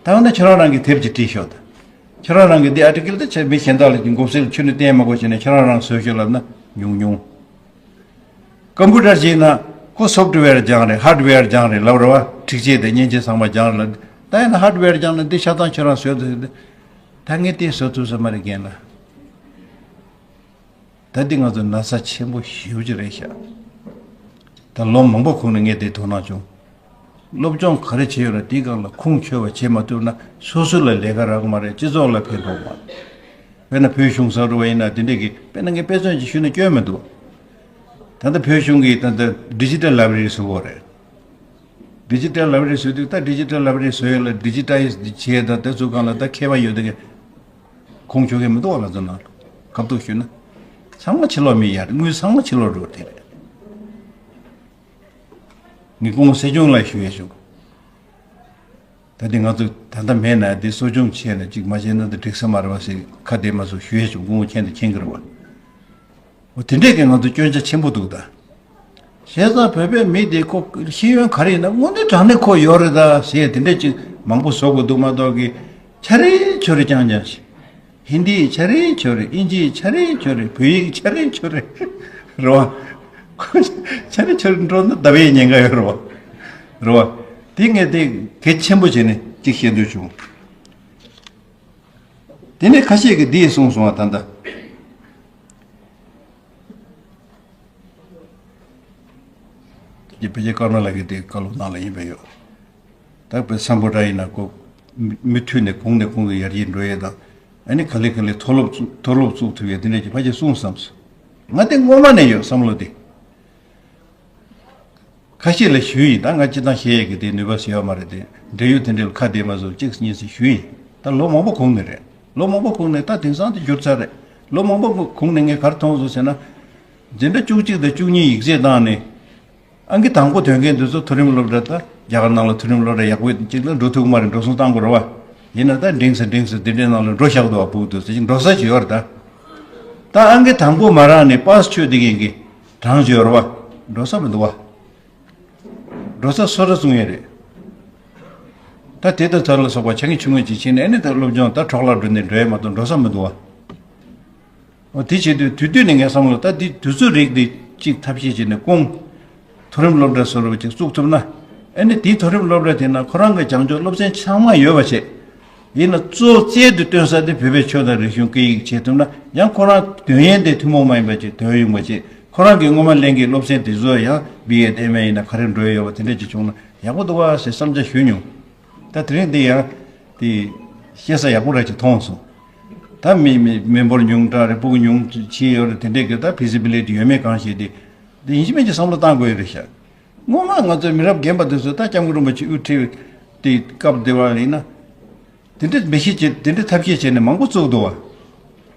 ད་འོ་ན་ཁྱོད་རང་རང་གི་དེབ་ཅིག་བྲིས་ཤོག་ད། ཁྱོད་རང་རང་གི་འདི་ཨར་ཊི་ཀལ་དེ་ཆ་མི་གཞན་དག་ལ་ཀྱི་མགོ་སེར་ཁྱོད་ནས་བསྟན་མ་དགོས་བྱས་ནས་ཁྱོད་རང་རང་བཟོས་ཤོག་ལབ་ན་ཉུང་ཉུང་། ཀམ་པུ་ཊར་བྱས་ན་ཁོ་སོཕ་ཊི་ཝེར་སྦྱངས་རེད། ཧར་ཌི་ཝེར་སྦྱངས་རེད་ལབ་རེད་བ། འཁྲིག་ཆས་དང་མཉེན་ཆས་ཚང་མ་སྦྱངས་རེད་ལབ། ད་ཡིན་ན་ཧར་ཌི་ཝེར་སྦྱངས་ན་འདི་ཆ་ཚང་ཁྱོད་རང་བཟོས་ཐུབ་ཟེར་ཏེ། ད་ངས་དེ་བཟོ་ཐུབ་ས་མ་རེད་རྒན་ལགས། ད་འདི་ང་ཚོ་ན་ཚ་ཆེན་པོ་ཞེ་པོ་ཅིག་རེད་ཤག་ད་ལོ་མང་པོ་གོང་ནས་ངས་དེ་དོ་སྣང་བྱུང་། སློབ་སྦྱོང་ག་རེ་བྱས་ཡོད་ན་དེའི་སྒང་ལ་ཁུངས་འཁྱོལ་བ་བྱེད་མ་ཐུབ་ན་སོ་སོ་ལ་ལས་ཀ་རག་གི་མ་རེད། སྤྱི་ཚོགས་ལ་ཕན་ཐོགས་མ་རེད། དཔེར་ན་བོད་གཞུང་གསར་འགོད་པ་ཡིན་ན་དེ་འདྲས་ཀྱི་དཔེར་ན་ངས་དཔེ་མཚོན་ཅིག་ཞུས་ན་སྐྱོན་མི་འདུག་ད་ལྟ་བོད་གཞུང་གིས་ད་ལྟ་ཌི་ཇི་ཊལ་ལའི་བྷ་རེ་རི་བཟོ་གི་ཡོད་རེད། ཌི་ཇི་ཊལ་ལའི་བྷ་རེ་རི་བཟོས་དུས་ད་ཌི་ཇི་ཊལ་ལའི་བྷ་རེ་རི་བཟོ་ཡས་ལ་ཌི་ཇི་ཊའི་ཛི་བྱས་ད་དེ་ཚོ་སྒང་ལ་ད་མཁས་པ་ཡོད་དེ་གི་ཁུངས་འཁྱོལ་མཁན་མི་འདུག་བ། ང་ཚོ་ནང་ལ་སྐབས་ཐོག་ཞུས་ན་ཚང་མ་ཕྱི་ལོགས་མི་ཡར་དངུལ་ཚང་མ་ཕྱི་ལོགས་འགྲོ་དེ་རེད། ངས་སྐུ་ངོ་སྲིད་སྐྱོང་ལ་ཞུ་ཡས་བྱུང་། ད་དེ་ང་ཚོ་ད་ལྟ་མེད་ན་དེ་གསོ་སྐྱོང་བྱས་ན་ཅིག་མ་བྱས་ན་ད་འགྲིག་ས་མ་རེད་བ་ཟེར་ཁ་བདེ་མ་སོང་ཞུ་ཡས་བྱུང་། སྐུ་ངོ་མཁྱེན་དང་མཁྱེན་གྱི་རེད་བ། འོ་དེ་འདྲས་ཀྱི་ང་ཚོ་སྐྱོན་ཆ་ཆེན་པོ་འདུག་ད། བྱས་ཙང་བོད་པའི་མི་དེ་ཁོ་ཤེས་ཡོན་ག་རེ་ཡིན་ན་དངོས་གནས་དྲང་གནས་ཁོ་ཡོད་རེད་ད་ཟེར་དེ་འདྲས་ཅིག་མང་པོ་བཟོ་དགོས་འདུག་མ་གཏོགས་ཀྱི་ཆ་རེ་ཆོ་རེ་རྐྱང་རྐྱང་ཞིག་ཧིན་དི་ཆ་རེ་ཆོ་རེ། ཨིན་ཇི་ཆ་རེ་ཆོ་རེ། བོད་ཡིག་ཆ་རེ་ཆོ་རེ། རེད་བ། ཁོ་ཆ་རེ་ཆོ་རེ་འགྲོ་ན་ལྡབ་ཡས་ཉེན་ཁ་ཡོད་རེད་བ། རེད་བ། དེ་ངས་དེ་གལ་ཆེན་པོ་བྱས་ནས་ཅིག་བཤད་འདོད་བྱུང་། དེ་ནས་ཁ་ཤས་ཀྱིས་འདི་གསུངས་སོང་བ། ད་ལྟ་དེ་ཕལ་ཆེར་ཀརྨ་ལགས་ཀྱིས་དེ་བཀའ་སློབ་ནང་ལ་ཡིན་པས་ཡོད། ད་དཔེ་སམ་བྷོ་ཊ་ཡིན་ན་ཁོ་མུ་མུ་མཐུད་ནས་གོང་ནས་གོང་དུ་ཡར་རྒྱས་འགྲོ་ཡས་དང་། ཨ་ནི་ག་ལེ་ག་ལེ་མཐོ་སློབ་བཙུགས་མཐོ་སློབ་བཙུགས་ཐུབ་ཡས་དེ་འདྲས་ཀྱི་ཕལ་ཆེར་གསུངས་བསམ་སོང་། ང་དེ་སྔོན་མ་ནས་ཡོད་བསམ་བློ་དེ། ཁ་ཤས་ལ་ཞུས་ཡིན། ད་ང་སྤྱིར་བཏང་བཤད་ཡས་ཀྱི་དེ་ནུས་པ་ཟེར་ཡོད་མ་རེད་དེ། འབྲེལ་ཡོད་དེ་འདྲས་ལ་ཁ་བདེ་མ་བཟོ་གཅིག་གཉིས་ཟེར་ཞུས་ཡིན། ད་ལོ་མང་པོ་གོང་ནས་རེད། ལོ་མང་པོ་གོང་ནས། ད་དེང་སང་དེ་འགྱུར་ཚར་རེད། ལོ་མང་པོ་གོང་ནས་ངས་ག་རེ་མཐོང་སོང་ཟེར་ན། འཛིན་གྲྭ་བཅུ་གཅིག་དང་བཅུ་གཉིས་ཡིག་ཚད་བཏང་ནས། ཨང་ཀི་དང་པོ་ཐོན་མཁན་དེ་ཚོ་མཐོ་རིམ་སློབ་གྲྭ་ད་རྒྱ་གར་ནང་ལ་མཐོ་རིམ་སློབ་གྲྭ་ཡག་པོ་ཅིག་ལ་འགྲོ་ཐུབ་ཀྱི་མ་རེད། འགྲོ་སོང་བཏང་དགོས་རེད་བ། ཡིན་ན་ད་འགྲིག་སོང་འགྲིག་སོང་དེ་འདྲའི་ནང་ལ་འགྲོ་བཞག་འདུག་བ། ཕྲུ་གུ་དེ་ཚོ་ཅིག་འགྲོ་ས་ཅིག་ཡོད་རེད་ད། ད་ཨང་ཀི་དང་པོ་མ་རག་ནས་པཱ་སི་ཆོད་བསྡད་མཁན་གྱི་གྲངས་ཅིག་ཡོད་རེད་བ། འགྲོ་ས་མི་འདུག་བ། འགྲོ་ས་སོ་སོ་བཙུགས་ཡས་རེད། ད་དེ་དང་དེ་ལ་སོགས་པ་ཆ་རྐྱེན་ཆུང་ངུ་ཅིག་བྱས་ནས་ཨ་ནི་ད་སློབ་སྦྱོང་ད་འཕྲོ་བརླག་འགྲོ་ནས་འགྲོ་ཡས་མ་གཏོགས་འགྲོ་ས་མི་འདུག་བ། འོ་དེ་བྱེད་དུས་དུས་དུས་ནས་ངས་བསམ་བློ། ད་འདི་དུས་ཚོད་རིགས་འདི་གཅིག་ཐབས་ཤེས་བྱས་ནས་སྐུང་། མཐོ་རིམ་སློབ་གྲྭ་བཟོ་འདྲ་ཅིག་བཙུགས་ཐུབ་ན། ཨ་ནི་དེའི་མཐོ་རིམ་སློབ་གྲྭ་དེ་ན་ཁོ་རང་གི་སྦྱང་ཕྱོགས་སློབ་ཚན་ཚང་མ་ཡོད་པ་བྱས། ཡིན་ན་གཙོ་རྩལ་དུ་སྟོན་ས་དེ་བོད་པའི་ཆོས་དང་རིག་གཞུང་སྐད་ཡིག་བྱེད་ཐུབ་ན། ཡང་ཁོ་རང་འདོན་ཡས་དེ་ཐུན་མོང་མ་ཡིན་པ་ཅིག་འདོན་ཡོང་པ་བྱས། ཁོ་རང་གི་སྔོན་མ་ལེན་གྱི་སློབ་ཚན་དེ་ཚོ་ཡང་བི་ཨེ་ཨེམ་ཨེ་ཡིན་ན་ག་རེ་འགྲོ་ཡས་ཡོད་པ་དེ་འདྲ་ཅིག་བྱུང་ན་ཡག་པོ་འདུག་བ་ཟེར་བསམ་འཆར་ཞུས་མྱོང་། ད་དེ་རིང་འདི་ཡང་དེ་བཤད་ས་ཡག་པོ་ར་ཅིག་མཐོང་སོང་། ད་མི་མི་མི་འབོར་ཉུང་དྲགས་རེད། ཕྲུ་གུ་ཉུང་ཆེ་ཡོད་རེད། དེ་འདྲས་ཀྱི་ད་ཕི་ཛི་བི་ལི་ཊི་ཡོད་མེད་གང་ཤེས་དེ། འདི་ཡིན་གཅིག་མིན་གཅིག་བསམ་བློ་བཏང་དགོས་ཡོད་རེད་ཤག་སྔོན་མ་ང་ཚོའི་མི་རབས་རྒན་པ་དེ་ཚོ་ད་སྐྱབས་མགོན་རིན་པོ་ཆེ་དབུ་ཁྲིད་དེ་སྐབས་དེ་བ་ཡིན་ན། དེ་འདྲའི་མི་ཤེས་བྱས་དེ་འདྲའི་ཐབས་ཤེས་བྱས་ནས་མང་པོ་བཙུགས་འདུག་བ།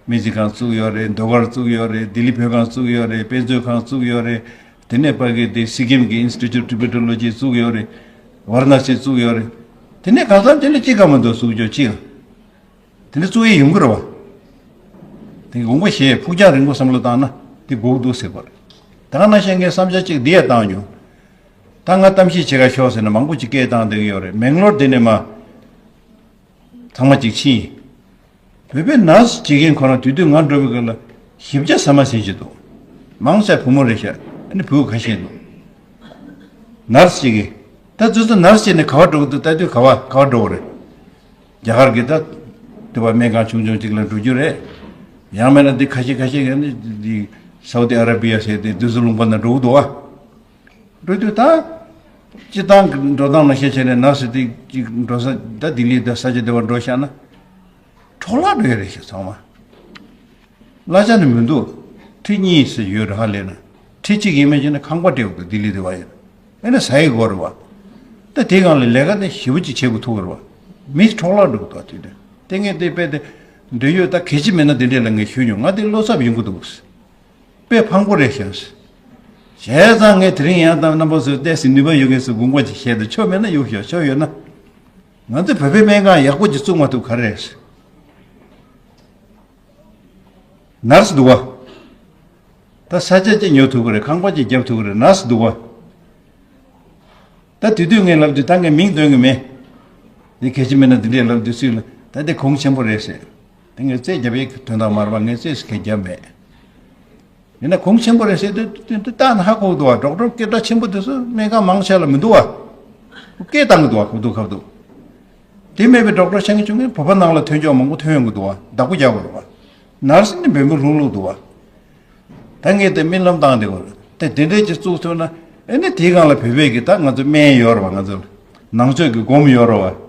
སྨན་རྩིས་ཁང་བཙུགས་ཡོད་རེད། ཟློས་གར་བཙུགས་ཡོད་རེད། ལྡི་ལི་བོད་ཁང་བཙུགས་ཡོད་རེད། དཔེ་མཛོད་ཁང་བཙུགས་ཡོད་རེད། དེ་ནས་ཕ་གི་དེ་སི་ཀིམ་གྱི་Institute of Tibetology བཙུགས་ཡོད་རེད། ཝཱ་ར་ཎ་སི་བཙུགས་ཡོད་རེད། དེ་ནས་གང་ལྟར་དེ་ནས་གཅིག་ག་མ་འདུག་བཙུགས་ཆོག་གཅིག་དེ་འདྲ་བཙུགས་ཡས་ཡོང་གི་རེད་བ། དེ་དགོངས་པ་བཞེས། ཕུགས་རྒྱང་རིང་པོ་བསམ་བློ་བཏང་ན་དེ་འགོག་འདུག་ཟེར་བ་རེད། ད་ག་ནང་བཞིན་ངས་བསམ་འཆར་གཅིག་འདི་ཡང་བཏང་མྱོང་། ད་ང་གཏམ་བཤད་བྱེད་ག་ཤོག་ཟེར་ན་མང་པོ་ཅིག་སྐད་བཏང་བསྡད་ཀྱི་ཡོད་རེད། མེང་ལོར་དེ་ནས་མ་ཚང་མ་ཅིག་ཕྱིན། བོད་པའི་ནར་སི་བྱེད་མཁན་ཁོ་རང་དུས་དུས་ང་འགྲོ་བའི་སྐབས་ལ་ཞིབ་ཆ་ཟ་མ་ཟིན་གྱི་འདུག་མང་ཆེ་བུ་མོ་རེད་ཤག་ཨ་ནི་བུ་ཁ་ཤས་འདུག་ནར་སི་བྱེད་མཁན། ད་ཙི་ཙི་ནར་སི་བྱས་ནས་ག་བ་འགྲོ་གི་འདུག་ལྟ་དུས་ག་བ་ག་བ་འགྲོ་གི་རེད། རྒྱ་གར་གྱི་ད་དེ་བ་སྨན་ཁང་ཆུང་ཆུང་ཅིག་ལ་འགྲོ་རྒྱུ་རེད། ཡང་མིན་ན་འདི་ཁ་ཤས་ཁ་ཤས་ཀྱིས་ནི་འདི་སའུ་ཏི་ཨ་ར་བི་ཡ་ཟེར་ཏེ་འདི་ཚོ་ལུང་པ་ན་འགྲོ་གི་འདུག་བ། འགྲོ་དུས་ད་སྤྱི་བཏང་གི་འགྲོ་སྟངས་ནང་བཤད་བྱས་ནས་ནར་སི་དེ་ཅིག་འགྲོ་ས་ད་ལྡི་ལི་ད་ས་ཆ་དེ་བ་འགྲོ་བཞག་ན་འཕྲོ་བརླག་འགྲོ་ཡ་རེད་ཤག་ཚང་མ། གླ་ཆ་ནི་མི་འདུག་ཁྲི་གཉིས་ཙམ་ཡོད་རེད་ཧ་ལས་ན། ཁྲི་གཅིག་ཡིན་མིན་བྱས་ན་ཁང་པ་སྤྲད་དགོས་ལྡི་ལི་དེ་བ་ཡིན། ཨེ་ན་ཟ་ཡི་དགོས་རེད་བ། ད་དེ་སྒང་ལ་ལས་ཀ་དེ་ཞེ་པོ་ཅིག་བྱེད་དགོས་ཐུག་རེད་བ། མི་འཕྲོ་བརླག་འགྲོ་གི་འདུག་དུས་དེ། དེ་ངས་དེ་དཔེ་དེ་འབྲེལ་ཡོད་ད་གལ་ཆེ་མེད་ན་དེ་འདྲས་ལ་ངས་ཞུས་མྱོང་། ང་དེ་བློ་འཚབ་ཡོང་གི་འདུག་དཔེ་ཕངས་པོ་རེད་ཤག་བྱས་ཙང་ངས་དེ་རིང་ཡང་ད་རྣམ་པ་ཚོས་ཏོག་ཙམ་ནུས་པ་ཡོད་མཁན་ཚོས་དགོངས་པ་ཅིག་བཞེས་ཏེ། ཆོ་མེད་ན་གཡུག་ཞོག་ཆོ་ཡོད་ན། ང་ཚོས་བོད་པའི་སྨན་ཁང་ཡག་པོ་ཅིག་བཙུགས་མ་ཐུབ་ག་རེ་རེད། ནར་སི་འདུག་བ། ད་ས་ཆ་ཅིག་ཉོ་ཐུབ་ཀྱི་རེད། ཁང་པ་ཅིག་རྒྱབ་ཐུབ་ཀྱི་རེད། ནར་སི་འདུག་བ། ད་དེ་དུས་ངས་ལབ་དུས་ད་ངས་མིང་འདོན་གྱི་མེད། འདི་གལ་ཆེ་མིན་ན་འདི་འདྲས་ལབ་དུས་སུས་ལ་ད་འདི་གོང་ཆེན་པོ་རེད་ཟེར། ད་ངས་རྩོད་རྒྱབ་ཡས་ཀྱི་དོན་དག་མ་རེད་པ། ངས་རྩོད་སུ་གས་རྒྱབ་མེད། ཡིན་ན་གོང་ཆེན་པོ་རེད་ཟེར་དུས་དེ་འདི་ལྟ་ན་ཧ་གོ་གི་འདུག་བ། ཌོག་ཊར་སྐད་གྲགས་ཆེན་པོ་དེ་ཚོ་སྨན་ཁང་མང་ཆེ་ལ་མི་འདུག་བ། སྐད་བཏང་གི་འདུག་བ། ཁ་ཐུག་ཁ་ཐུག་དེ་མེད་པའི་ཌོག་ཊར་ཆེན་ཆུང་གིས་བོད་པ་ནང་ལ་ཐོན་ཆོག་མང་པོ་ཐོན་ཡོང་གི་འདུག་བ། བདག་པོ་རྒྱག་དགོས་རེད་བ། ནར་སི་ནི་འབེལ་པོ་ལྷུག་ལྷུག་འདུག་བ། ད་ངས་དེ་རྨི་ལམ་བཏང་བསྡད་ཡོད་རེད། དེ་དེ་འདྲས་ཅིག་བཙུགས་ཐུབ་ན་ཨེ་ནི་དེའི་སྒང་ལ་བོད་པའི་གི་ད་ང་ཚོ་སྨན་ཡོད་རེད་བ། ང་ཚོ་ནང་ཆོས་ཀྱི་སྒོམ་ཡོད་རེད་བ།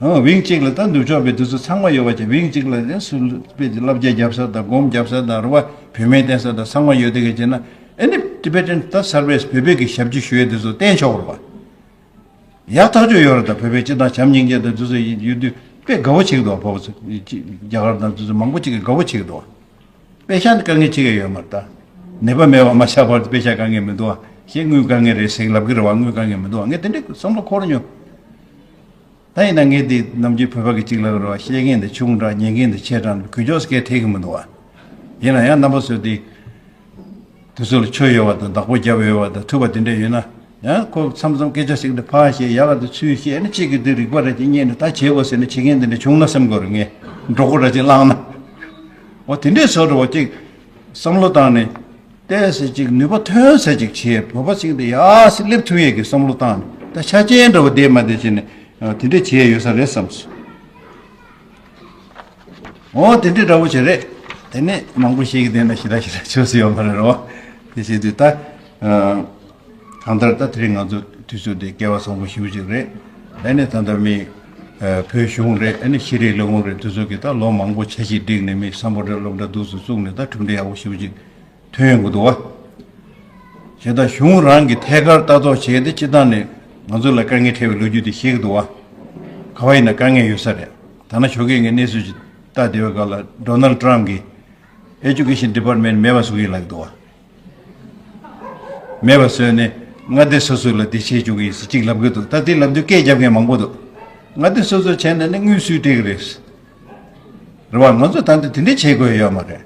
ཨང་། ཝིང་གཅིག་ལ་ད་ནུབ་ཕྱོགས་པའི་དེ་ཚོ་ཚང་མ་ཡོད་པ་བྱས། ཝིང་གཅིག་ལ་ཨེ་སུ་དཔེ་བསླབ་བྱ་རྒྱབ་ས་དང་སྒོམ་རྒྱབ་ས་དང་རེད་བ། བུད་མེད་བསྟེན་ས་དང་ཚང་མ་ཡོད་དེ་ག་བྱས་ན་ཨེ་ནི་ཊི་བེ་ཊན་ད་སར་བིས་བོད་པའི་གི་ཞབས་ཕྱི་ཞུ་ཡས་དེ་ཚོ་བསྟན་ཆོག་རེད་བ། ཡག་ཐག་ཆོད་ཡོད་རེད། ད་བོད་པའི་སྤྱི་བཏང་བྱམས་སྙིང་རྗེ་དང་དེ་ཚོ་ཡོད་དུས་དཔེ་དགའ་བོ་བྱེད་ཀྱི་འདུག་བ། བོད་པ་ཚོ་རྒྱ་གར་དང་དེ་ཚོ་མང་པོ་ཅིག་གིས་དགའ་བོ་བྱེད་ཀྱི་འདུག་བ། པེ་ཤ་ནི་དཀའ་ངལ་ཅིག་ཡང་ཡོད་མ་རེད། ད་ནད་པ་མེད་པ་མ་ཆགས་བར་དུ་པེ་ཤ་དཀའ་ངལ་མི་འདུག་བ། ཞེས་དངུལ་དཀའ་ངལ་རེད་ཟེར་ལབ་ཀྱི་རེད་བ། དངུལ་དཀའ་ངལ་མི་འདུག་བ། ངས་དེ་འདྲའི་བསམ་བློ་འཁོར་མྱོང་། ད་ཡིན་ན་ངས་འདི་ནམ་རྒྱུན་བོད་པ་གི་གཅིག་ལབ་རེད་བ། བཤད་མཁན་དེ་ཆུང་དྲགས། ཉན་མཁན་དེ་ཆེ་དྲགས། གུས་ཕྱོགས་སུ་སྐད་ཐེག་གི་མི་འདུག་བ། ཡིན་ན་ཡང་རྣམ་པ་ཚོས་དེ་དེ་ཚོ་ལ་ཆོས་ཡོད་པ་དང་བདག་པོ་རྒྱབ་ཡོད་པ་དང་ཐུབ་པ་དེ་འདྲ་ཡོད་ན་ཡང་ཁོ་མཚམས་མཚམས་སྐད་ཆ་ཟིག་འདི་ཕར་བཤད། ཡག་ག་འདི་ཚུར་བཤད། ཨ་ནི་གཅིག་གིས་འདི་རིག་པ་ར་ཅིག་རྙེད་ནས་ད་བྱེད་དགོས་ཟེར་ནས་བྱེད་མཁན་དེ་འདྲ་བྱུང་ན་བསམ་གྱི་ཡོད་རེད། ངས་འགྲོ་སྒོ་ར་ཅིག་བླངས་ན། འོ་དེ་འདྲས་བཟོ་འགྲོ་བ་ཅིག་བསམ་བློ་བཏང་ནས་ཏོག་ཙམ་ཅིག་ནུས་པ་ཐོན་ས་ཅིག་བྱས། བོད་པ་ཅིག་འདི་ཡག་སེ་སླེབས་ཐུབ་ཡས་ཀྱི་བསམ་བློ་བཏང་ནས། ད་ཆ་རྐྱེན་འདྲ་བོ་བསྡད་མ་བསྡད་བྱས་ནས་དེ་འདྲས་བྱས་ཡོད་ས་རེད་བསམ་སོང་། འོ་དེ་འདྲའི་འདྲ་བོ་ཞིག་རེད། དེ་ནས་མང་པོ་བཤད་ཀྱི་བསྡད་ན་ཞེ་དྲག་ཞེ་དྲག་ཆོག་ས་ཡོད་མ་རེད་རོ། དེ་བྱེད་དུས་ད་ཨ་གང་ལྟར་ད་དེ་རིང་ང་ཚོ་དུས་ཚོད་དེ་སྐལ་བ་བཟང་པོ་ཞེ་པོ་ཅིག་རེད། ཨ་ནི་ད་ལྟ་མི་ཨ་བོད་གཞུང་རེད། ཨ་ནི་ཤེས་རིག་ལས་ཁུངས་རེད། དེ་ཚོ་གིས་ད་ལོ་མང་པོ་འཆར་གཞི་བསྒྲིགས་ནས་མི་ས་མོ་ཊ་སློབ་གྲྭ་འདུག་སེ་བཙུགས་ནས་ད་གྲུབ་འབྲས་ཡག་པོ་ཞེ་པོ་ཅིག་ཐོན་ཡོང་གི་འདུག་བ། བྱས་ཙང་གཞུང་རང་གིས་ཐད་ཀར་ལྟ་རྟོག་བྱས་ཏེ་སྤྱི་བཏང་ནས་ང་ཚོ་ལ་དཀའ་ངལ་འཕྲད་པའི་ལོ་རྒྱུས་དེ་ཤེས་ཀྱི་འདུག་བ། ག་བ་ཡིན་ན་དཀའ་ངལ་ཡོད་ས་རེད། ད་ནང་ཞོགས་ཀས་ངས་གནས་ཚུལ་ཅིག་ལྟ་བསྡད་པའི་སྐབས་ལ་Donald Trump གིས་Education Department མེད་པ་བཟོ་གི་ཡིན་ལབ་ཀྱི་འདུག་བ། མེད་པ་བཟོས་ནས་མངའ་སྡེ་སོ་སོ་ལ་དེ་བྱེད་བཅུག་གི་ཡིན་ཟེར་གཅིག་ལབ་ཀྱི་འདུག་ད་དེ་ལབ་དུས་སྐད་རྒྱབ་མཁན་མང་པོ་འདུག་མངའ་སྡེ་སོ་སོ་བྱས་ན་ནི་དངུལ་སུས་སྤྲད་ཀྱི་རེད། རེད་བ། ང་ཚོ་ད་ལྟ་དེ་འདྲས་བྱེད་དགོས་ཡོད་མ་རེད།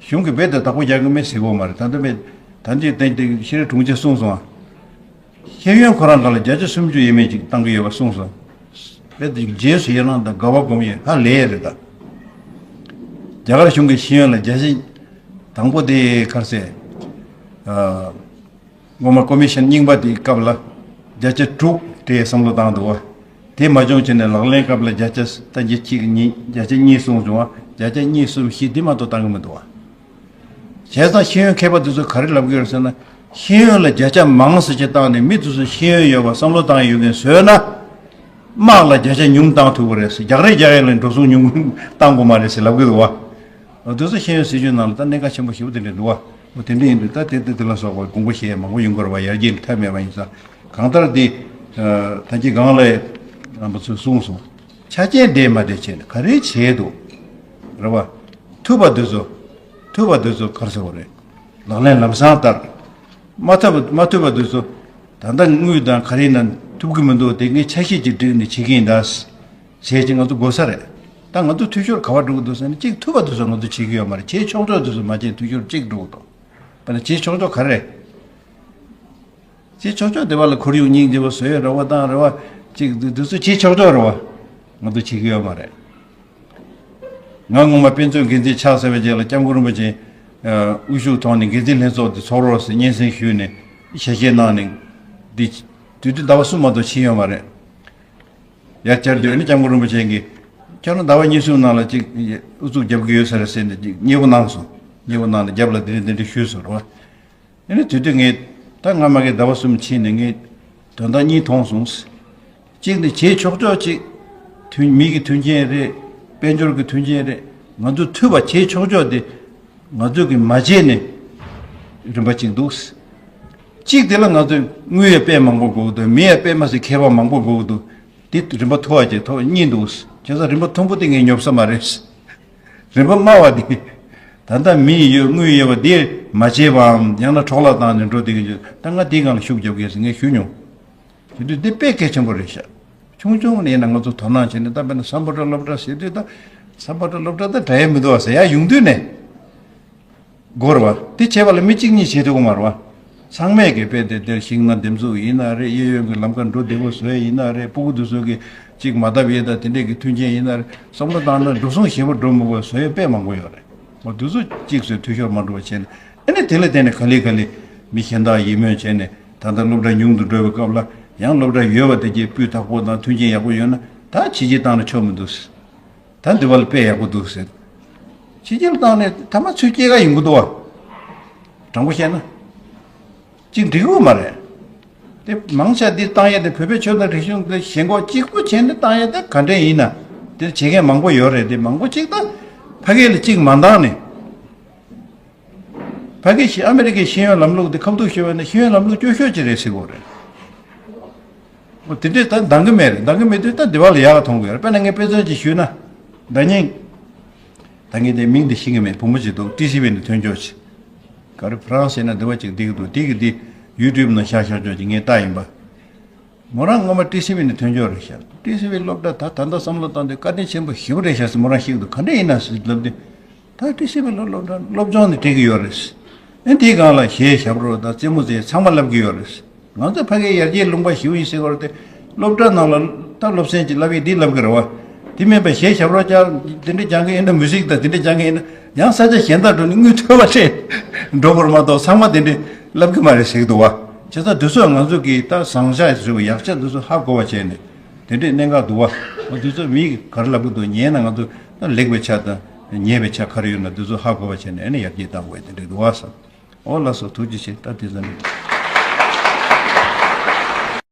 གཞུང་གིས་རྦད་དེ་བདག་པོ་རྒྱག་གི་མེད་ཟེར་གྱི་ཡོད་མ་རེད། ད་ལྟ་རྦད་ད་འདི་ཏན་ཏན་ཤེས་རིག་དྲུང་ཆེས་གསུངས་སོང་ཨ། ཤེས་ཡོན་ཁོ་རང་སྒང་ལ་བརྒྱ་ཆ་སུམ་ཅུ་ཡས་མས་ཅིག་བཏང་གི་ཡོད་པ་གསུངས་སོང་། རྦད་དེ་རྗེས་སུ་ཡི་རང་དང་དགའ་བ་སྒོམ་ཡས་ཧ་ལས་ཡས་རེད་ད། རྒྱ་གར་གཞུང་གིས་ཤེས་ཡོན་ལ་བརྒྱ་ཆ་དང་པོ་དེ་ག་རེ་ཟེར། ཨ། སྔོན་མ་ཀོ་མི་ཤན་རྙིང་པ་དེའི་སྐབས་ལ་བརྒྱ་ཆ་དྲུག་སྤྲད་བསམ་བློ་བཏང་འདུག་བ། དེ་མ་བྱུང་བྱས་ནས་ལག་ལེན་སྐབས་ལ་བརྒྱ་ཆ་ད་བརྒྱ་གཅིག་གཉིས། བརྒྱ་ཆ་གཉིས་གསུངས་བྱུང་བ། བརྒྱ་ཆ་གཉིས་གསུམ་བཞི་དེ་མ་གཏོགས་བཏང་གི་མི་འདུག་བ། བྱས་ཙང་ཤེས་ཡོན་མཁས་པ་དེ་ཚོ་ག་རེ་ལབ་ཀྱི་ཡོད་ཟེར་ན། ཤེས་ཡོན་ལ་བརྒྱ་ཆ་མང་ཙམ་ཅིག་བཏང་ནས་མི་དེ་ཚོ་ཤེས་ཡོན་ཡོད་པ་བསམ་བློ་བཏང་ཡོད་མཁན་བཟོས་ན། དམག་ལ་བརྒྱ་ཆ་ཉུང་བཏང་ཐུབ་ཀྱི་རེད་ཟེར། རྒྱག་རེས་རྒྱག་ཡས་ལ་འགྲོ་སོང་ཉུང་བཏང་དགོས་མ་རེད་ཟེར་ལབ་ཀྱི་འདུག་བ། དེ་ཚོ་ཤེས་ཡོན་སྲིད་བྱུས་ནང་ལ་ད་གནད་འགག་ཆེན་པོ་ཞེ་པོ་དེ་འདྲ་འདུག་བ། འོ་དེ་འདྲ་ཡིན་དུས་ད་དེ་དེ་དེ་ལ་སོགས་པ་དགོངས་པ་བཞེས་མང་པོ་ཡོང་གི་རེད་བ། ཡར་རྒྱས་ཀྱི་མཐའ་མེད་པ་ཡིན་ཙང་། གང་ལྟར་དེ་ད་གིན་སྒང་ལ་རྣམ་པ་ཚོས་གསུངས་སོང་། ཆ་རྐྱེན་འདྲེས་མ་འདྲེས་བྱས་ནས་ག་རེ་བྱས་འདུག་རེད་བ། ཐུབ་པ་དེ་ཚོ་ཐུབ་པ་དེ་ཚོ་ག་རེ་ཟེར་དགོས་རེད། ལག་ལེན་ལམ་སང་བསྟར། མ་ཐུབ་པ་མ་ཐུབ་པ་དེ་ཚོ་ད་ལྟ་དངུལ་དང་ག་རེ་ན་ཐུབ་ཀྱི་མི་འདུག་དེ་ངས་འཆར་གཞི་ཅིག་བསྒྲིགས་ནས་བྱེད་ཀྱི་ཡིན་ད། བྱས་ཅིག་ང་ཚོ་དགོས་ས་རེད། ད་ང་ཚོ་འཐུས་ཤོར་ག་པར་འགྲོ་གི་འདུག་ཟེར་ན། གཅིག་ཐུབ་པ་དེ་ཚོ་ང་ཚོ་བྱེད་ཀྱི་ཡོད་མ་རེད། བྱེད་ཆོག་ཆོག་དེ་ཚོ་མ་བྱས་འཐུས་ཤོར་གཅིག་འགྲོ་གི་འདུག་དཔེར་ན་བྱེད་ཆོག་ཆོག་ག་རེ་རེད། བྱེད་ཆོག་ཆོག་དེ་བ་ལ་ཁོར་ཡུག་སྙིང་རྗེ་པོ་བཟོས་ཡོད་རེད་བ། དང་རེད་བ། གཅིག་དེ་དེ་ཚོ་བྱེད་ཆོག་ཆོག་རེད་བ། ང་ཚོ་བྱེད་ཀྱི་ཡོད་མ་རེད། ང་སྔོན་མ་དཔེ་མཛོད་འགན་འཛིན་ཆགས་ཚར་བའི་རྗེས་ལ་སྐྱབས་མགོན་རིན་པོ་ཆེ་དབུ་བཞུགས་ཐོག་ནས་འགན་འཛིན་ལྷན་ཚོགས་དེ་ཚོགས་རོགས་ཟེར་སྙན་སེང་ཞུས་ནས་ཞལ་བཞེས་གནང་ནས། འདི་དུས་དུས་ཟླ་བ་གསུམ་མ་གཏོགས་ཕྱིན་ཡོད་མ་རེད། ཡར་བཅར་དུས་ནི་སྐྱབས་མགོན་རིན་པོ་ཆེ་གིས་ཁྱོད་རང་ཟླ་བ་གཉིས་གསུམ་ནང་ལ་ཅིག་ཨུ་ཚུགས་རྒྱབ་ཀྱི་ཡོད་ས་རེད་ཟེར་ནས་ཅིག་མཉེས་པོ་གནང་སོང་། མཉེས་པོ་གནང་ནས་རྒྱབ་ལ་དེ་འདྲ་དེ་འདྲ་ཞུས་སོང་རེད་བ། ཨ་ནི་དེ་དུས་ངས་ད་སྔ་མ་གི་ཟླ་བ་གསུམ་ཕྱིན་ནས་ངས་དོན་དག་གཉིས་མཐོང་སོང་། གཅིག་ནི་བྱེད་ཆོག་ཆོག་ཅིག་མཐུན་མི་གི་མཐུན་རྐྱེན་རེད། དཔལ་འབྱོར་གི་མཐུན་རྐྱེན་རེད། ང་ཚོ་ཐུབ་པ་བྱེད་ཆོག་ཆོག་དེ་ང་ཚོ་གི་མ་བྱས་ནས་རིམ་པ་གཅིག་འདུག་གཅིག་དེ་ལ་ང་ཚོས་དངུལ་ཡང་དཔེ་མང་པོ་དགོས་འདུག་མི་ཡང་དཔེ་མ་སྲིད་མཁས་པ་མང་པོ་དགོས་འདུག་དེ་རིམ་པ་མཐོ་བ་ཅིག་མཐོ་གཉིས་འདུག་བྱས་ཙང་རིམ་པ་མཐོན་པོ་དེ་ངས་ཉོབ་ས་མ་རེད། རིམ་པ་དམའ་བ་དེ། ད་ལྟ་མི་ཡོད་དངུལ་ཡོད་པ་དེ་མ་བྱས་པའམ་ཡང་ན་འཕྲོ་བརླག་བཏང་ནས་འགྲོ་བསྡད་ཀྱི་ཡོད། ད་ང་དེའི་སྒང་ལ་ཤུགས་རྒྱབ་ཀྱི་ཡིན་ཟེར་ངས་ཞུ་མྱོང་། དེ་དུས་འདི་དཔེ་གལ་ཆེན་པོ་རེད་ཤག་ཆུང་ཆུང་ནས་ཡིན་ན་ང་ཚོ་དོ་སྣང་བྱས་ནས། ད་དཔེར་ན་སམ་བྷོ་ཊ་སློབ་གྲྭ་ཟེར་དུས། ད་སམ་བྷོ་ཊ་སློབ་གྲྭ་ད་འདྲ་ཡ་མི་འདུག་བ་ཟེར་ཡ་ཡོང་དུས་ནས་དགོས་རེད་བ། དེ་བྱས་པ་ལ་མི་གཅིག་གཉིས་བྱེད་ཐུབ་ཀྱི་མ་རེད་བ། ཚང་མས་ཀྱི་དཔེ་དེ་དེར་ཤིང་སྣ་འདེབས་འཛུགས་ཡིན་ན་རེད། གཡས་གཡོན་གྱི་ལམ་ཁ་འགྲོ་བདེ་པོ་བཟོས་ཡིན་ན་རེད། སྤུ་གུ་དེ་ཚོ་གི་གཅིག་མ་བཏབ་ཡས་དང་དེ་འདྲས་ཀྱི་མཐུན་རྐྱེན་ཡིན་ན་རེད། བསམ་བློ་བཏང་ན་འགྲོ་སོང་ཞེ་པོ་འགྲོ་མི་དགོས་བཟོས་ཡས་དཔེ་མང་པོ་ཡོད་རེད། འོ་དེ་ཚོ་གཅིག་བཟོས་འཐུས་ཤོར་མ་འགྲོ་བ་བྱས་ནས། ཨ་ནི་དེ་ལ་བརྟེན་ནས་ག་ལེ་ག་ལེ་མི་གཞན་དག་ཡིད་སྨོན་བྱས་ནས། ད་ལྟ་སློབ་གྲྭ་ཉུང་དུ་འགྲོ་བའི་སྐབས་ལ་ཡང་སློབ་གྲྭ་ཡོད་པ་དེ་གྱད་སྤུས་དག་པོ་དང་མཐུན་རྐྱེན་ཡག་པོ་ཡོད་ན་ད་ཕྱི་རྒྱལ་བཏང་ན་ཆོག་མི་འདུག་ད་འདི་བ་ལ་དཔེ་ཡག་པོ་འདུག་ཟེར། ཕྱི་རྒྱལ་བཏང་ནས་ཐ་མ་ཚུར་སྐྱེལ་ག་ཡོང་གི་འདུག་བ། དྲང་པོ་བཤད་ན། གཅིག་འགྲིག་གི་མ་རེད། དེ་མང་ཆེ་འདི་བཏང་ཡས་དེ་བོད་པའི་ཆོས་དང་རིག་གཞུང་དེ་ཞེན་ཁོག་གཅིག་པོ་བྱས་ནས་བཏང་ཡས་དེ་ག་འདྲས་ཡིན་ན། དེ་བྱེད་མཁན་མང་པོ་ཡོད་རེད། དེ་མང་པོ་གཅིག་ད་ཕ་གི་ལ་གཅིག་མ་འདང་ནས། ཕ་གི་ཤི་ཨ་མེ་རི་ཀའི་ཤེས་ཡོན་ལམ་ལུགས་དེ་ཁ་ཐུག་ཞུ་བ་ནི་ཤེས་ཡོན་ལམ་ལུགས་སྐྱོ་ཤོས་ཅིག་རེད་ཟེར་གོ་རེད། འོ་དེ་འདྲས་ད་འདང་གི་མེད་རེད། འདང་གི་མེད་དུས་ད་འདི་བ་ལ་ཡག་ག་མཐོང་གི་ཡོད་རེད། དཔེར་ན་ངས་དཔེ་མཚོན་ཅིག་ཞུས་ན། ཟླ་ཉིན། ད་ངས་དེ་མིང་དེ་ཤེས་ཀྱི་མེད། བུ་མོ་ཅིག་འདུག་ཊི་སི་ཝི་ནས་ཐོན་ཆོག་ཅིག་ག་རེ་ཕ་རན་སི་ཡིན་ན་འདི་བ་ཅིག་འདི་གི་འདུག་འདི་གི་འདི་ཡུ་ཊུབ་ནང་བཞག་བཞག་ཆོག་ཅིག་ངས་ལྟ་ཡིན་པ། མོ་རང་སྔོན་མ་ཊི་སི་ཝི་ནས་ཐོན་ཆོག་རེད་ཤག་ཊི་སི་ཝི་སློབ་གྲྭ་ད་ད་ལྟ་བསམ་བློ་བཏང་དུས་བཀའ་དྲིན་ཆེན་པོ་ཞེ་པོ་རེད་ཤག་ཟེར་མོ་རང་བཤད་ཀྱི་འདུག་ག་འདྲས་ཡིན་ན་ཟེར་ལབ་དུས། ད་ཊི་སི་ཝི་ལ་སློབ་གྲྭ་སློབ་སྦྱོང་ནི་སྤྲད་ཀྱི་ཡོད་རེད། ཨེ་དེའི་སྒང་ལ་གཞས་ཞབས་བྲོ་དང་རྩེད་མོ་རྩེ་ཚང་མ་བསླབ་ཀྱི་ཡོད་རེད། ང་ཚོ་ཕ་གིའི་ཡར་རྒྱས་ལུང་པ་ཞིག་ཡིན་ཟེར་བར་དེ། སློབ་གྲྭ་ནང་ལ་ད་སློབ་ཚན་གྱི་བསླབ་ཡིག་འདི་བསླབ་ཀྱི་རེད་བ། དེ་མིན་པ་གཞས་ཞབས་བྲོ་བཅར་དེ་འདྲ་སྦྱང་གི་ཡིན་ན། མུ་ཟིག་དང་དེ་འདྲ་སྦྱང་གི་ཡིན་ན། ཡང་ས་ཆ་གཞན་དག་འགྲོ་ནས་དངུལ་ཐོལ་པ་སྤྲད་འགྲོ་དགོས་རེད་མ་གཏོགས་ཚང་མ་དེ་འདྲ་བསླབ་ཀྱི་མ་རེད་ཟེར་གྱི་འདུག་བ། བྱས་ཙང་དེ་ཚོ་ང་ཚོ་གི་ད་བཟང་ཆ་ཟེར་བ་ཡག་ཆ་དེ་ཚོ་ཧ་གོ་བ་བྱས་ནས། དེ་འདྲའི་གནད་འགག་འདུག་བ། འོ་དེ་ཚོ་མིས་ག་རེ་ལབ་ཀྱི་འདུག་ཉན་ན་ང་ཚོ་ད་ལེགས་པའི་ཆ་དང་ཉེས་པའི་ཆ་ག་རེ་ཡོད་ན་དེ་ཚོ་ཧ་གོ་བ་བྱས་ནས་ཨ་ནི་ཡར་རྒྱས་གཏང་དགོས་དེ་འདྲ་འདུག་བ་བསམ། འོ་ལགས་སོ། ཐུགས་རྗེ་ཆེ། ད་དེ་ཙམ་རེད།